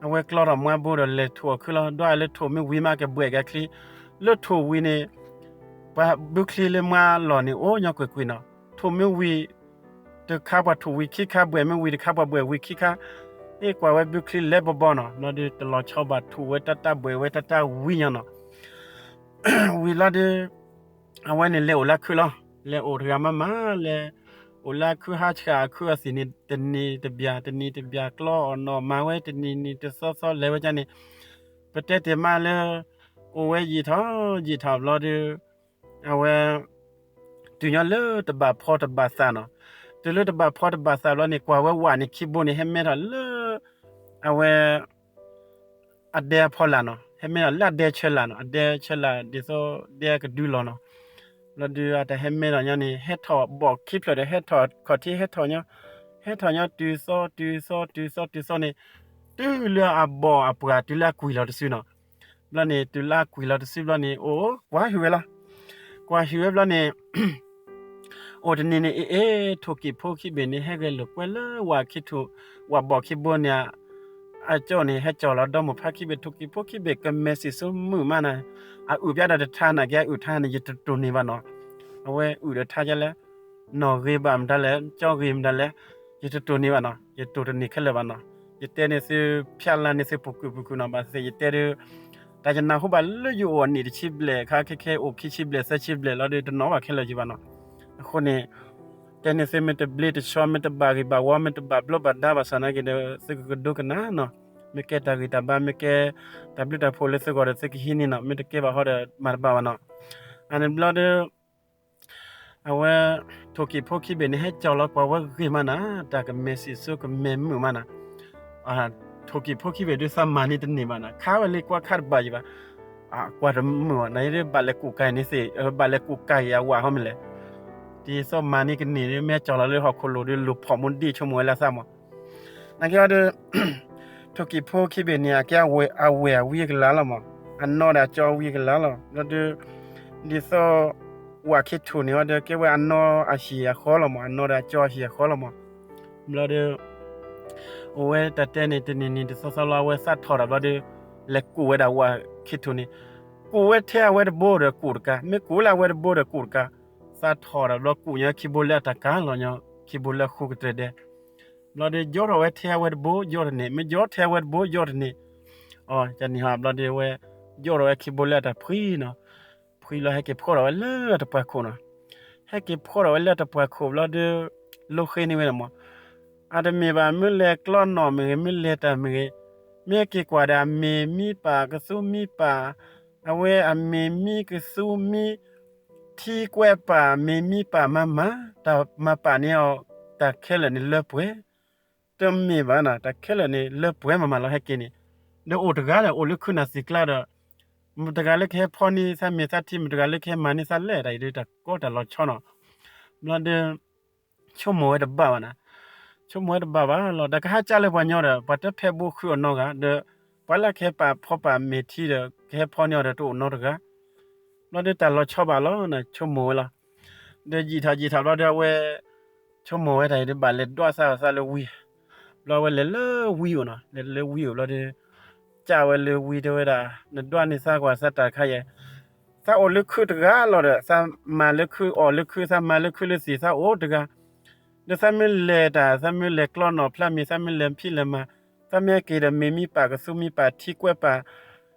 အဝဲကျီထီၣ်မွါဘိဒီးလဲၤထိၣ်အီၤခုလီၤ. ဒီးလၢထိၣ်မ့ၢ်ဝံၤမးကဘှဲးက့ၤချံ, လၢထိၣ်ဝံၤန့ၣ် ပှၤဘုချံလၢမွါလီၢ်န့ၣ် အိၣ်ညီကွ့ၢ်ကွ့ၢ်နီၤ, ထိၣ်မ့ၢ်ဝံၤ တခါပှၤထိၣ်ဝံၤခံခါ, ဘှဲးမ့ၢ်ဝံၤတခါ ပှၤဘှဲးဝံၤခံခါ, ဟ့ၣ်ကွၢ်ဝဲဘုချံလဲၤဘီဘီနီၤ, ဘျီဒီးတလီၤဆီဘၣ် ထိၣ်ဝဲတၢ်တၢ် ဘှဲးဝဲတၢ်တၢ်ဝံၤညါနီၤ. ဝံၤလီၤဒီး အဝဲန့ၣ်လဲၤအိၣ်လၢခုလီၤ, လဲၤအိၣ်တဂၤမးမး လဲၤအိၣ်လၢခုဟးဆှၣ်အခုအသ့ၣ်န့ၣ် တနံၤတဘျီ တနံၤတဘျီ ကျီအီၣ်နီၣ်မၤဝဲ တနံၤနံၤတသီသီလဲၤဝဲကန့ၣ်, ပတဲတ့ၢ်မးလၢ အိၣ်ဝဲယံာ်ထီၣ်ယံာ်ထီၣ်ဘျီဒီး အဝဲ တုၤညီလၢတဘၣ်ဖီတဘၣ်သးနီၤ, တုၤလၢတဘၣ်ဖီတဘၣ်သးဘျီန့ၣ် ကွၢ်ဝဲဝၣ်န့ၣ်ခံဘိန့ၣ် ဟဲမဲထီၣ်လၢ အဝဲ အဒဲအဖီလာ်နီၤ, ဟဲမဲထီၣ်လၢအဒဲဆၢလာ်နီၤ, အဒဲဆၢလာ်ဒ်သိးဒဲကဒုလီၤနီၤ. ဘျီဒီးအတၢ်ဟဲမဲထီၣ်ညီန့ၣ် ဟဲထီၣ်ဘီၣ်ခံဖျၢၣ်ဒီး ဟဲထီၣ်ခီၣ်ထံး ဟဲထီၣ်ညီ, ဟဲထီၣ်ညီတုၤသီတုၤသီတုၤသီတုၤသီန့ၣ် တုၤလၢအဘီၣ်အပှၢ်တုၤလၢအကွံာ်လီၤတစုနီၤ. ဘျီန့ၣ် တုၤလၢအကွံာ်လီၤတစုဘျီန့ၣ် အိၣ်ကွၢ်ဟုၣ်ဝဲလီၤ. ကွၢ်ဟုၣ်ဝဲဘျီန့ၣ် အိၣ်တနံၤန့ၣ် အ့ၣ်အ့ၣ် ထိၣ်ကံၣ်ဖိခံဘ့ၣ်န့ၣ် ဟဲဂဲၤလိာ်ကွဲလၢဝၣ်ခံထူၣ် ဝၣ်ဘီၣ်ခံဘိန့ၣ် အကၠီန့ၣ် ဟဲကၠီလီၤဒီမိၢ်ဖးခံဘ့ၣ် ထိၣ်ကံၣ်ဖိခံဘ့ၣ် ကမဲာ်စံၣ်စိမုာ်မးနၤ, အအုၣ်ပျဲဒီးတထါနာ်က့ အအုၣ်ထါန့ၣ် ယတတိၢ်န့ၢ်ဘၣ်နီၤ. အဝဲအုၣ်ဒီးထါကလဲၣ်, နီၣ်ဂ့ၤဘၣ်မတၤလဲၣ်, ကၠီဂ့ၤမတၤလဲၣ်, ယတတိၢ်န့ၢ်ဘၣ်နီၤ, ယတိၢ်တန့ၢ်ခဲလၢာ်ဘၣ်နီၤ. ယတဲန့ၢ်သု ဖျါလၢန့ၢ်သုပူၤကွံာ်ပူၤကွံာ်နီၤ, ဘၣ်သ့ၣ်သ့ၣ်ယတဲဒီး တၢ်ယနၢ်ဟူဘၣ်လၢယအိၣ်အနံၣ်တဆံဘျဲၣ်အခါ ခဲခဲအိၣ်ခံဆံဘျဲၣ်သၢဆံဘျဲၣ်လီၤဒီး တနီၣ်ဘၣ်ခဲလၢာ်က့ၤဘၣ်နီၤ. အဃိန့ၣ် တဲန့ၢ်သု မ့ၢ်တဘျ့တဆှီ မ့ၢ်တဘၣ်ဂ့ၤဘၣ်ဝီ မ့ၢ်တဘၣ်ဘျိဘၣ်ဒါဘၣ်ဆၣ်နာ်က့ဒီး သုကကဒိကနၣ်နီၤ. မ့ၢ်ကဲတၢ်ဂံၢ်တၢ်ဘါ မ့ၢ်ကဲတၢ်ဘျုးတၢ်ဖှိၣ်လၢသုဂီၢ်ဒီး သုကဟံးန့ၢ်နီၤ, မ့ၢ်တကဲဘၣ်ဃီဒီး မၤတဘၣ်ဘၣ်နီၤ. အန့ၣ်ဘျီဒီး အဝဲ ထိၣ်ကံၣ်ဖိခံဘ့ၣ်န့ၣ် ဟဲကၠီလီၤကွၢ်ဝဲဂ့ၤမးနၤ, တၢ်ကမဲာ်စံၣ်စိကမဲာ်မုာ်မးနၤ. ထိၣ်ကံၣ်ဖိခံဘ့ၣ်ဒုးသးမၤန့ၢ်တန့ၢ်ဘၣ်နၤ, ခါဝဲလၢကွၢ်ခါတဘၣ်ယံၤဘၣ်. ကွၢ်တမုာ်ဘၣ် နဘၣ်လဲၤကူၣ်ကၤန့ၣ်သ့ၣ်, ဘၣ်လဲၤကူၣ်ကၤအဝၣ်ဟီမ့ၢ်လဲၣ်. ဒ်သိးမၤန့ၢ်ကန့ၢ်ဒီး မ့ၢ်ကၠီလီၤလၢဟီၣ်ခိၣ်လိၤဒီး လူၤဖီၣ်မူဒံးဆိကမိၣ်ဝဲလၢသးမး. နာ်က့ဒီး ထိၣ်ကံၣ်ဖိခံဘ့ၣ်န့ၣ် အကဲအဝဲၢ်အဝံအကလၤလီၤမး, အနီၢ်ဒီးအကၠီအဝံအကလၤလီၤ. ဘျီဒီး ဒ်သိး ဝၣ်ခံထူၣ်န့ၣ်ဒီး ကဲဝဲအနီၢ်အဟံၣ်အဃီလီၤမး, အနီၢ်ဒီးအကၠီအဟံၣ်အဃီလီၤမး. ဘျီဒီး အိၣ်ဝဲတၢ်တဲန့ၣ် တနံၤနံၤတသီသီလီၤ အဝဲသးထီၣ်ဒီးဘျီဒီး လဲၤကူၣ်ဝဲဒၣ်ဝၣ်ခံထူၣ်န့ၣ်, ကူၣ်ဝဲထဲအဝဲတဘိဒီးကူၣ်တကး, မ့ၢ်ကူၣ်ဝဲလၢအဝဲတဘိဒီးကူၣ်တကး, သးထီၣ်ဒီးဘျီကူၣ်ညီခံဘိလၢအတၢ်ကၤလီၤညီ ခံဘိလၢဃုကတြဲၤဒဲး. ဘျီဒီး ယီထီၣ်ဝဲထဲအဝဲတဘိ ယီၢ်တန့ၢ်, မ့ၢ်ယီထဲအဝဲတဘိ ယီၢ်တန့ၢ်. အန့ၣ်ဟီ ဘျီဒီးဝဲ ယီထီၣ်ဝဲခံဘိလၢအတၢ်ဖှံနီၤ, ဖှံလီၤ ဟဲက့ၤဖှီၣ်ထီၣ်ဝဲလၢတပှၢ်ခိၣ်နီၤ. ဟဲက့ၤဖှီၣ်ထီၣ်ဝဲလၢတပှၢ်ခိၣ်ဘျီဒီး လိဃ့န့ၢ်ဝဲဒၣ်မး, အတမ့ၢ်ဘၣ် မ့ၢ်လဲၤကျီနီၣ်မ့ၢ်ဂ့ၤ မ့ၢ်လဲၤတၢ်မ့ၢ်ဂ့ၤ, မ့ၢ်ဟဲက့ၤကွၢ်ဒီး အမ့ၢ်မံပာ်ကသူမံပာ်, အဝဲအမ့ၢ်မံကသူမံ ထံကွဲးပာ် မ့ၢ်မံပာ်မၤမၤ, တၢ်မၤပာ်န့ၢ်အီၤ တၢ်ခဲလၢာ်န့ၣ်လၢပှဲၤ, တမ့ၢ်ဘၣ်နၤ, တၢ်ခဲလၢာ်န့ၣ် လၢပှဲၤမၤမၤလီၤဟဲက့ၤန့ၣ်, ဒီးအိၣ်တဂၤဒီး အိၣ်လၢခုနၢ်သံၣ်ကျါဒီး မတၤတဂၤလၢကဟဲဖီန့ၢ်သးမဲာ်သးထံ မတၤတဂၤလၢကဟဲမၤန့ၢ်သးလဲၣ်, တၢ်အံၤဒုးတၢ်ကီတၢ်လီၤဆီနီၤ. ဘျီဒီး ဆိကမိၣ်ဝဲတဘၣ်ဘၣ်နၤ, ဆိကမိၣ်ဝဲတဘၣ်ဘၣ်လီၤ. ဒီးကဟးကၢ်လၢပှၤညီဒီး ပှၤတဖဲးဘိဃုအီၤနီတဂၤ, ဒီးပှၤလၢကဟဲပာ်ဖီပာ်မ့ၢ်ထံဒီး ကဟဲဖီန့ၢ်အီၤဒီးတအိၣ်နီတဂၤ. ဘျီဒီးတၢ်လီၤဆီဘၣ်လီၤနၤ ဆိကမိၣ်ဝဲလီၤ. ဒီးယံာ်ထီၣ်ယံာ်ထီၣ်ဘျီဒီး အဝဲဆိကမိၣ်ဝဲတၢ်အံၤဒီး ဘၣ်လဲၤဒွးသးအီၤသးလၢဝံၤ, ဘျီအဝဲလဲၤလၢဝံၤအိၣ်နီၤ, လဲၤလၢဝံၤအိၣ်ဘျီဒီး ကၢ်ဝဲလၢဝံၤတဲဝဲဒၣ်, နဒွးန့ၢ်သးကွၢ်သးတၢ်တခါယဲၢ်, သးအိၣ်လၢခုတဂၤလီၤဒီး သးမၤလၢခုအီၣ်လၢခု သးမၤလၢခုလၢသ့ၣ် သးအိၣ်တဂၤ, ဒီးသးမ့ၢ်လဲၤတၢ် သးမ့ၢ်လဲၤကျီနီၣ်ဖျါမ့ၢ် သးမ့ၢ်လဲၤဖံးလဲၤမၤ, သးမ့ၢ်ဟဲက့ၤဒီး မ့ၢ်မံပာ်ကသူမံပာ်ထံကွဲးပာ်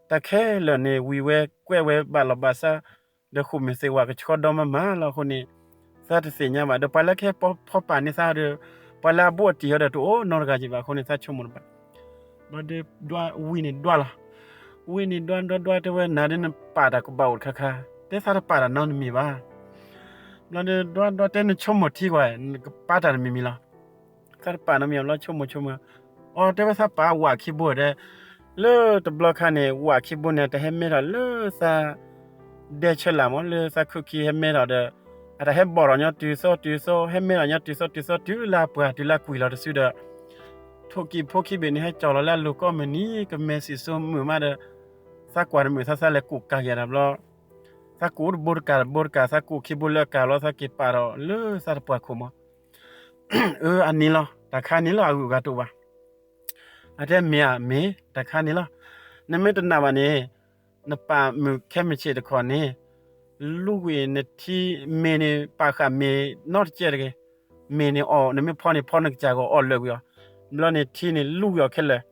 တၢ်ခဲလၢာ်န့ၣ် ဝံၤဝဲကွဲးဝဲဘၣ်လီၤဘၣ်စး, ဒီးဃုာ်မ့ၢ်သ့ၣ်ဝဲကဆှီဒီမးမးလီၤအဃိန့ၣ်, သးတသ့ၣ်ညါဘၣ် ဒီးပှၤလၢကဟဲဖီပာ်န့ၢ်သးဒီး ပှၤလၢအဘူးအတံၢ်ဟီဒီးတအိၣ်နီတဂၤက့ၤဘၣ်အဃိန့ၣ် သးဆိကမိၣ်တဘၣ်. ဘျီဒီးဒွးဝံၤန့ၣ်ဒွးလီၤ, ဝံၤန့ၣ်ဒွးဒွးဒွးတဲဝဲ နၤဒီးနပာ်တၢ်ကဘၣ်အိၣ်တခါခါ, တဲသးတပာ်တၢ်နီတမံၤဘၣ်. ဘျီဒီးဒွးဒွးတဲ နဆိကမိၣ်ထံကွၢ် နကပာ်တၢ်တမံၤမံၤလီၤ. သးတပာ်နီတမံၤဘၣ် ဘျီဆိကမိၣ်ဆိကမိၣ်, အီ တဲဝဲသးပာ်ဝးခံဘိဒီး, လၢတဘျီခါန့ၣ် ဝးခံဘိန့ၣ် တဟဲမဲထီၣ်လၢသး ဒဲဆၢလၢ်မး လၢသးခုၣ်ခံဟဲမဲထီၣ်ဒီး, အတၢ်ဟဲဘီၣ်ထီၣ်ညီတုၤသီတုၤသီ ဟဲမဲထီၣ်ညီတုၤသီတုၤသီ တုၤလၢအပှၢ်တုၤလၢကွံာ်လီၤတစုဒီး, ထိၣ်ကံၣ်ဖိခံဘ့ၣ်န့ၣ် ဟဲကၠီၣ်လီၤလၢအလိၤကိးမုၢ်နံၤ ကမဲစံၣ်စိမုာ်မးဒီး, သးကွၢ်တမုာ်သး သးလဲၤကူၣ်ကၤက့ၤတၢ်ဘျီ, သးကူၣ်တဘိတကးတဘိတကး သးကူၣ်ခံဘိလၢအကးဘျီ သးက့ၤပာ်ထီၣ်လၢသးတပှၢ်ခိၣ်မး, အၢ အန့ၣ်လီၤ တၢ်ခါန့ၣ်လီၤ အဂုၤအဂၤတအိၣ်ဘၣ်. အတဲမ့ၢ်ဧါ မ့ၢ်တၢ်ခါန့ၣ်လီၤ. နမ့ၢ်တနာ်ဘၣ်န့ၣ်, နပာ်မုၢ်ခဲမုၢ်ဆ့ၣ်တခီန့ၣ်, လူဝံၤနထံမ့ၢ်န့ၣ် ပာ်ဃာ်မ့ၢ်နီတစဲးတဂ့ၤ, မ့ၢ်န့ၣ်အီၣ် နမ့ၢ်ဖီန့ၣ်ဖီနကစၢ်ဂီၢ်အီၣ်လၢာ်ကွံာ်အီၤ, ဘျီန့ၣ်ထံန့ၣ်လူဝံၤအီၤခဲလၢာ်,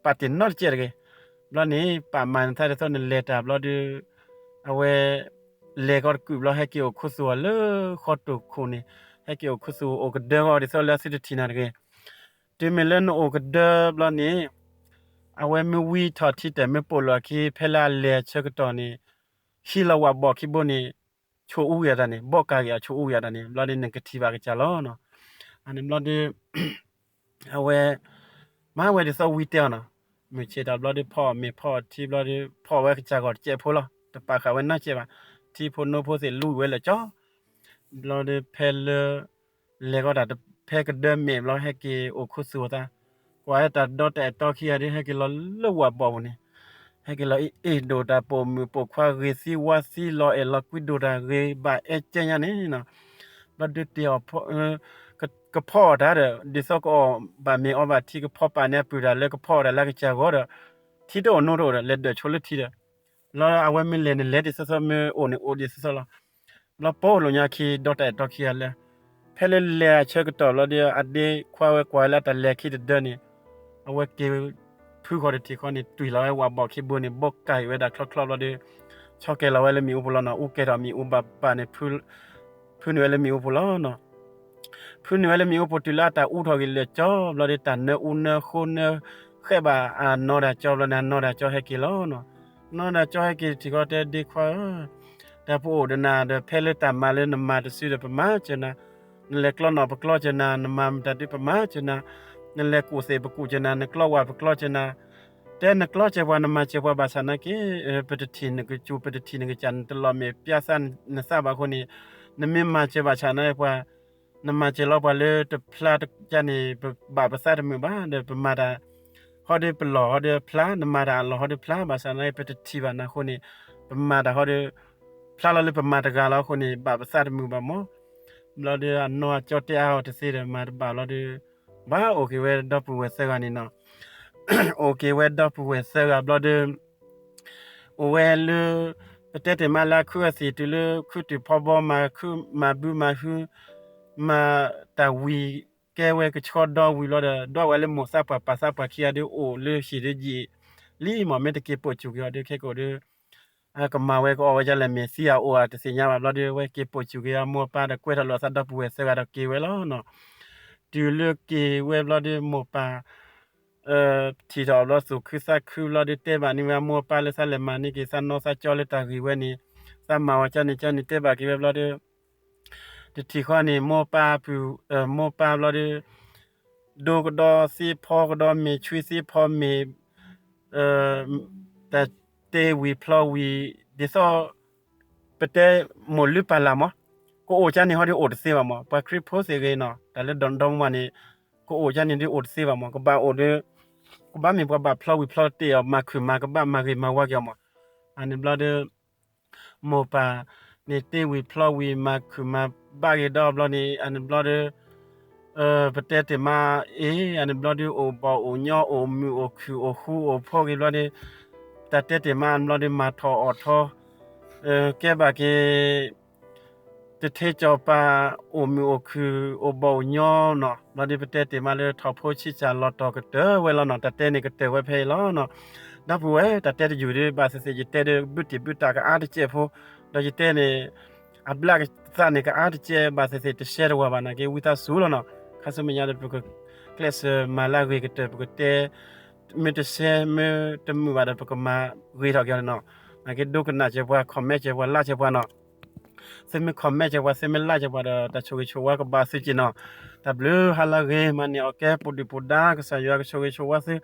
ပာ်တ့ၢ်နီတစဲးတဂ့ၤ. ဘျီန့ၣ် ပာ်မၤနသးဒ်သိးနလဲၤတၢ်ဘျီဒီး, အဝဲ လဲၤကီးတကုာ်ဘျီ ဟဲက့ၤအိၣ်ခူသူၣ်အီၤလၢဃီတိၢ်ခိၣ်န့ၣ်, ဟဲက့ၤအိၣ်ခူသူၣ်အိၣ်ကဒၢကီးဒ်သိးလၢအသုတထံၣ်နၤတဂ့ၤ. တုၤမ့ၢ်လၢနအိၣ်ကဒၢဘျီန့ၣ်, အဝဲမ့ၢ်ဝံထီၣ်ထံတၢ်မ့ၢ်ပိာ်လိာ်အခံ ဖဲလၢအလဲၤအဆၢကတီၢ်န့ၣ်, ဟံးလီၤဝးဘီၣ်ခံဘိန့ၣ်, ဆိအူဂ့ၤအတၢ်န့ၣ် ဘီၣ်ကးဂ့ၤအီၤဆိအူဂ့ၤအတၢ်န့ၣ် ဘျီဒီးနကထံၣ်ဘၣ်ကစၢ်လီၤ. အန့ၣ်ဘျီဒီး အဝဲ မၤဝဲဒ်သိးဝံတဲအီၤနီၤ, မုၢ်ဆ့ၣ်တၢ်ဘျီဒီးဖီအီၣ်မ့ၤဖီအီၣ်ထံဘျီဒီး ဖီအီၣ်ဝဲကစၢ်ဂီၢ်တစဲးဖိလီၤ, တပာ်ဃာ်ဝဲနီတစဲးဘၣ်, ထံဖိနိဖိသ့ၣ်လူဝံၤဝဲလၢာ်ကၠီ ဘျီဒီးဖဲလၢ လဲၤကီးတၢ်ဖဲကဒၢမဲာ်ဘျီ ဟဲက့ၤအိၣ်ခူသူၣ်အသး, ကွၢ်ဝဲတၢ်ဒီတၢ်အဲၣ်တီခံဂၤဒီး ဟဲက့ၤလီၤလၢဝးဘီၣ်ပူၤန့ၣ်, ဟဲက့ၤလီၤအ့ၣ်အ့ၣ်ဒိၣ်တၢ်ပိာ်မုၣ်ပိာ်ခွါ ဂ့ၤသံဝါသံ လီၤအဲၣ်လီၤကွံဒိၣ်တၢ် ဂ့ၤဘၣ်အဲၣ်ကဲညါန့ၣ်နီၤ, ဘျီဒုးတ့ၢ်အီၣ် ကဖီအီၣ်တၢ်ဒီး ဒ်သိးကအီၣ်ဘၣ်မ့ၤအီဘၣ်ထံ ကဖီပာ်န့ၢ်အပုၢ်တၢ်လၢကဖီအီၣ်တၢ်လၢအကစၢ်ဂီၢ်ဒီး ထံတအိၣ်နိတအိၣ်ဒီး လဲၤဒၢးဆိလၢထံဒီး ဘျီအဝဲမ့ၢ်လဲၤန့ၣ်လဲၤဒ်သိးသိး မ့ၢ်အိၣ်န့ၣ်အိၣ်ဒ်သိးသိးလီၤ. ဘျီပိာ်လိာ်ညါခံ ဒီတၢ်အဲၣ်တီခံဂၤလၢ ဖဲလၢလဲၤအဆၢကတီၢ်ဘျီဒီး အဒ့ခွါဝဲကွၢ်လၢအတၢ်လဲၤခံတဒၢန့ၣ် အဝဲက့ၤဖုဃီတထံၣ်ဃီန့ၣ် တွံၢ်လီၤဝဲဝးဘီၣ်ခံဘိန့ၣ် ဘီၣ်ကးအံၤဝဲဒၣ်ချီချီဘျီဒီး ဆီကဲၤလီၤဝဲလၢမ့ၣ်အူပူၤလီၤနီၤ. အူကဲထီၣ်မ့ၣ်အူဘၣ်ဘၣ်န့ၣ် ဖုန့ၢ်ဝဲလၢမ့ၣ်အူပူၤလီၤနီၤ. ဖုန့ၢ်ဝဲလၢမ့ၣ်အူပူၤ တုၤလၢအတၢ်အူထီၣ်ဂ့ၤလၢာ်ကၠီဘျီဒီး တၢ်နၢအူနၢဃိနၢဃဲးဘၣ်အနီၢ်တၢ်ကၠီဘျီန့ၣ် အနီၢ်တၢ်ကၠီဟဲက့ၤလီၤနီၤ. နီၢ်တၢ်ကၠီဟဲက့ၤတထံၣ်ဃီတဲဒ့ခွါဧၢ, တၢ်ပအိၣ်ဒီးနၤဒီး ဖဲလၢတၢ်မၤလၢနမၤတစုဒီး ပမၤစၢၤနၤ, နလဲၤကျီနီၣ်ပကျီစၢၤနၤ, နမၤမတၤဒုးပမၤစၢၤနၤ, နလဲၤကူၣ်သ့ၣ်ပကူၣ်စၢၤနၤ, နကျီဝၢ်ပကျီစၢၤနၤ, တဲနကျီစၢၤပှၤ နမၤစၢၤပှၤဘၣ်ဆၣ်နာ်က့ ပတထံၣ်နကစူၤ ပတထံၣ်နကစၢ် နတလီၤမဲာ်ပျါသးနသးဘၣ်အဃိန့ၣ်, နမ့ၢ်မၤစၢၤဘၣ်ဆၣ်နာ်က့ပှၤ နမၤစၢၤလီၤပှၤလၢတဖျါတကါန့ၣ် ပဘၣ်ပသးတမုာ်ဘၣ်ဒီး ပမၤတၢ် ဟီဒီးပလီၢ်ဟီဒီးဖျါ, နမၤတၢ်အလီၢ်ဟီဒီးဖျါ, ဘၣ်ဆၣ်နာ်က့ ပတထံၣ်ဘၣ်နၤအဃိန့ၣ်, ပမၤတၢ်ဟီဒီး ဖျါလီၤလၢပမၤတဂၤလီၤအဃိန့ၣ် ဘၣ်ပသးတမုာ်ဘၣ်မး. ဘျီဒီးအနီၢ်ကၠီတဲအါအီၤတသ့ဒီး မၤတဘၣ်လီၤဒီး ဘၣ်အိၣ်က့ၤဝဲဒီပုၢ်ဝဲၢ်သၢဂၤန့ၣ်နီၤ. အိၣ်က့ၤဝဲဒီပုၢ်ဝဲၢ်သၢဂၤဘျီဒီး အိၣ်ဝဲလၢ ပတဲတ့ၢ်မးလၢအခုအသ့ၣ်တုၤလၢခုတုၤဖီဘီ မၤခုမၤဘုမၤဟု မၤတၢ်ဝံၤ ကဲဝဲကဆှီဒီဝံၤဘျီဒီး ဒွးဝဲလၢမိၢ်သးပှၢ်ပၢ်သးပှၢ်ခံဂၤဒီး အိၣ်လၢဟံၣ်ဒီးယံာ်လံမး မ့ၢ်တက့ၤပိာ်စူၢ်က့ၤအီၤဒီး ခဲကိာ်ဒီး ကမၤဝဲကအီၣ်ဝဲဒ်လဲၣ် မ့ၢ်သံအအိၣ်ဧါတသ့ၣ်ညါဘၣ်ဘျီဒီး အဝဲက့ၤပိာ်စူၢ်က့ၤအမိၢ်အပၢ်ဒီး ကွဲထီၣ်လိာ်သးဒီပုၢ်ဝဲၢ်သၢဂၤဒီးက့ၤဝဲလီၤနီၤ. တုၤလၢက့ၤဝဲဘျီဒီး မိၢ်ပၢ် ထံၣ်ထီၣ်ဘျီသူၣ်ခုသးခုဘျီဒီး တဲဘၣ်န့ၢ်ဝဲအမိၢ်အပၢ်လၢ သးလဲၤမၤန့ၢ်က့ၤသးနီၢ်သးကၠီလၢတၢ်ဂ့ၢ်ဝဲန့ၣ်, သးမၤဝဲကန့ၣ်ကန့ၣ် တဲဘၣ်က့ၤဝဲဘျီဒီး တထံၣ်ဃီန့ၣ် မိၢ်ပၢ်ပုၢ် မိၢ်ပၢ်ဘျီဒီး ဒိကဒီးသ့ဖီကဒီးမ့ၢ်ဆွံသ့ဖီမ့ၢ် တၢ်တဲဝံၤဖျီဝံၤ ဒ်သိး ပတဲမိၢ်လုၢ်ပၢ်လၢ်မး, ကအိၣ်ကၠါန့ၣ်ဟီဒုးအိၣ်တသ့ဘၣ်မး, ပှၤခရံာ်ဖိသ့ၣ်ဂ့ၤနီၤ, တၢ်လၢဒီးဒီမါန့ၣ် ကအိၣ်ကၠါန့ၣ်ဒုးအိၣ်တသ့ဘၣ်မး, ကဘၣ်အိၣ်ဒီး ကဘၣ်မ့ၢ်ပှၤဘၣ်ဖျီဝံၤဖျီတ့ၢ်အီၤ မၤခုၣ်မၤကဘၣ်မၤဂ့ၤမၤဝါက့ၤအီၤမး, အန့ၣ်ဘျီဒီး မိၢ်ပၢ်န့ၣ်တ့ၢ်ဝံၤဖျီဝံၤ မၤခုၣ်မၤဘၣ်ဂ့ၤဒီးဘျီန့ၣ် အန့ၣ်ဘျီဒီး ပတဲတ့ၢ်မးအ့ၣ် အန့ၣ်ဘျီဒီး အိၣ်ဘီၣ်အိၣ်ညီ အိၣ်မုာ်အိၣ်ခုၣ် အိၣ်ဃူအိၣ်ဖိးဂ့ၤဘျီဒီး တၢ်တဲတ့ၢ်မး အန့ၣ်ဘျီဒီး မၤထီၣ်အီၣ်ထီ ကဲဘၣ်က့ၤ တထ့ကၠီၤပၤ အိၣ်မုာ်အိၣ်ခုၣ် အိၣ်ဘီၣ်အိၣ်ညီနီၤ, ဘျီဒီး ပတဲတ့ၢ်မးလၢ ထီၣ်ဖိဆံးစၢ်လီၤတီၢ်ကတၢၢ်ဝဲလီၤနီၤ, တၢ်တဲန့ၣ်ကတၢၢ်ဝဲဖဲအံၤလီၤနီၤ. ဒီပုၢ်ဝဲၢ် တၢ်တဲတယုၢ်ဒုး ဘၣ်သ့ၣ်သ့ၣ် ယတဲဒီး ဘုတံၢ်ဘုတၢ်ကအါတကဲးဖိ, ဒီးယတဲန့ၣ် အဘျုးအသးန့ၣ် ကအါတကဲး ဘၣ်သ့ၣ်သ့ၣ် တရှဲတဝၢ်ဘၣ်နာ်က့ ဝံသးစူၤလီၤနီၤ. ခါဆူမဲာ်ညါဒီး ပကကျဲးစၢးမၤလၢအဂ့ၤကတၢၢ် ပကတဲ မ့ၢ်တရှဲ မ့ၢ်တမုာ်ဘၣ်ဒီး ပကမၤဂ့ၤထီၣ်က့ၤနီၤ. နာ်က့ ဒိကနၣ်စၢၤပှၤ comment စၢၤပှၤ like စၢၤပှၤနီၤ. သုမ့ၢ် comment စၢၤပှၤ သုမ့ၢ် like စၢၤပှၤဒီး တၢ်ဆိၣ်ဂ့ၤဆိၣ်ဝါကဘၣ်သုက့ၤနီၤ. တၢ်ဘျုးဟါလၢအဂ့ၤ မၤန့ၢ်အီၣ်ကဲ ပူၤဒုၣ်ပူၤဒါ ကစၢ်ယွၤကဆိၣ်ဂ့ၤဆိၣ်ဝါသု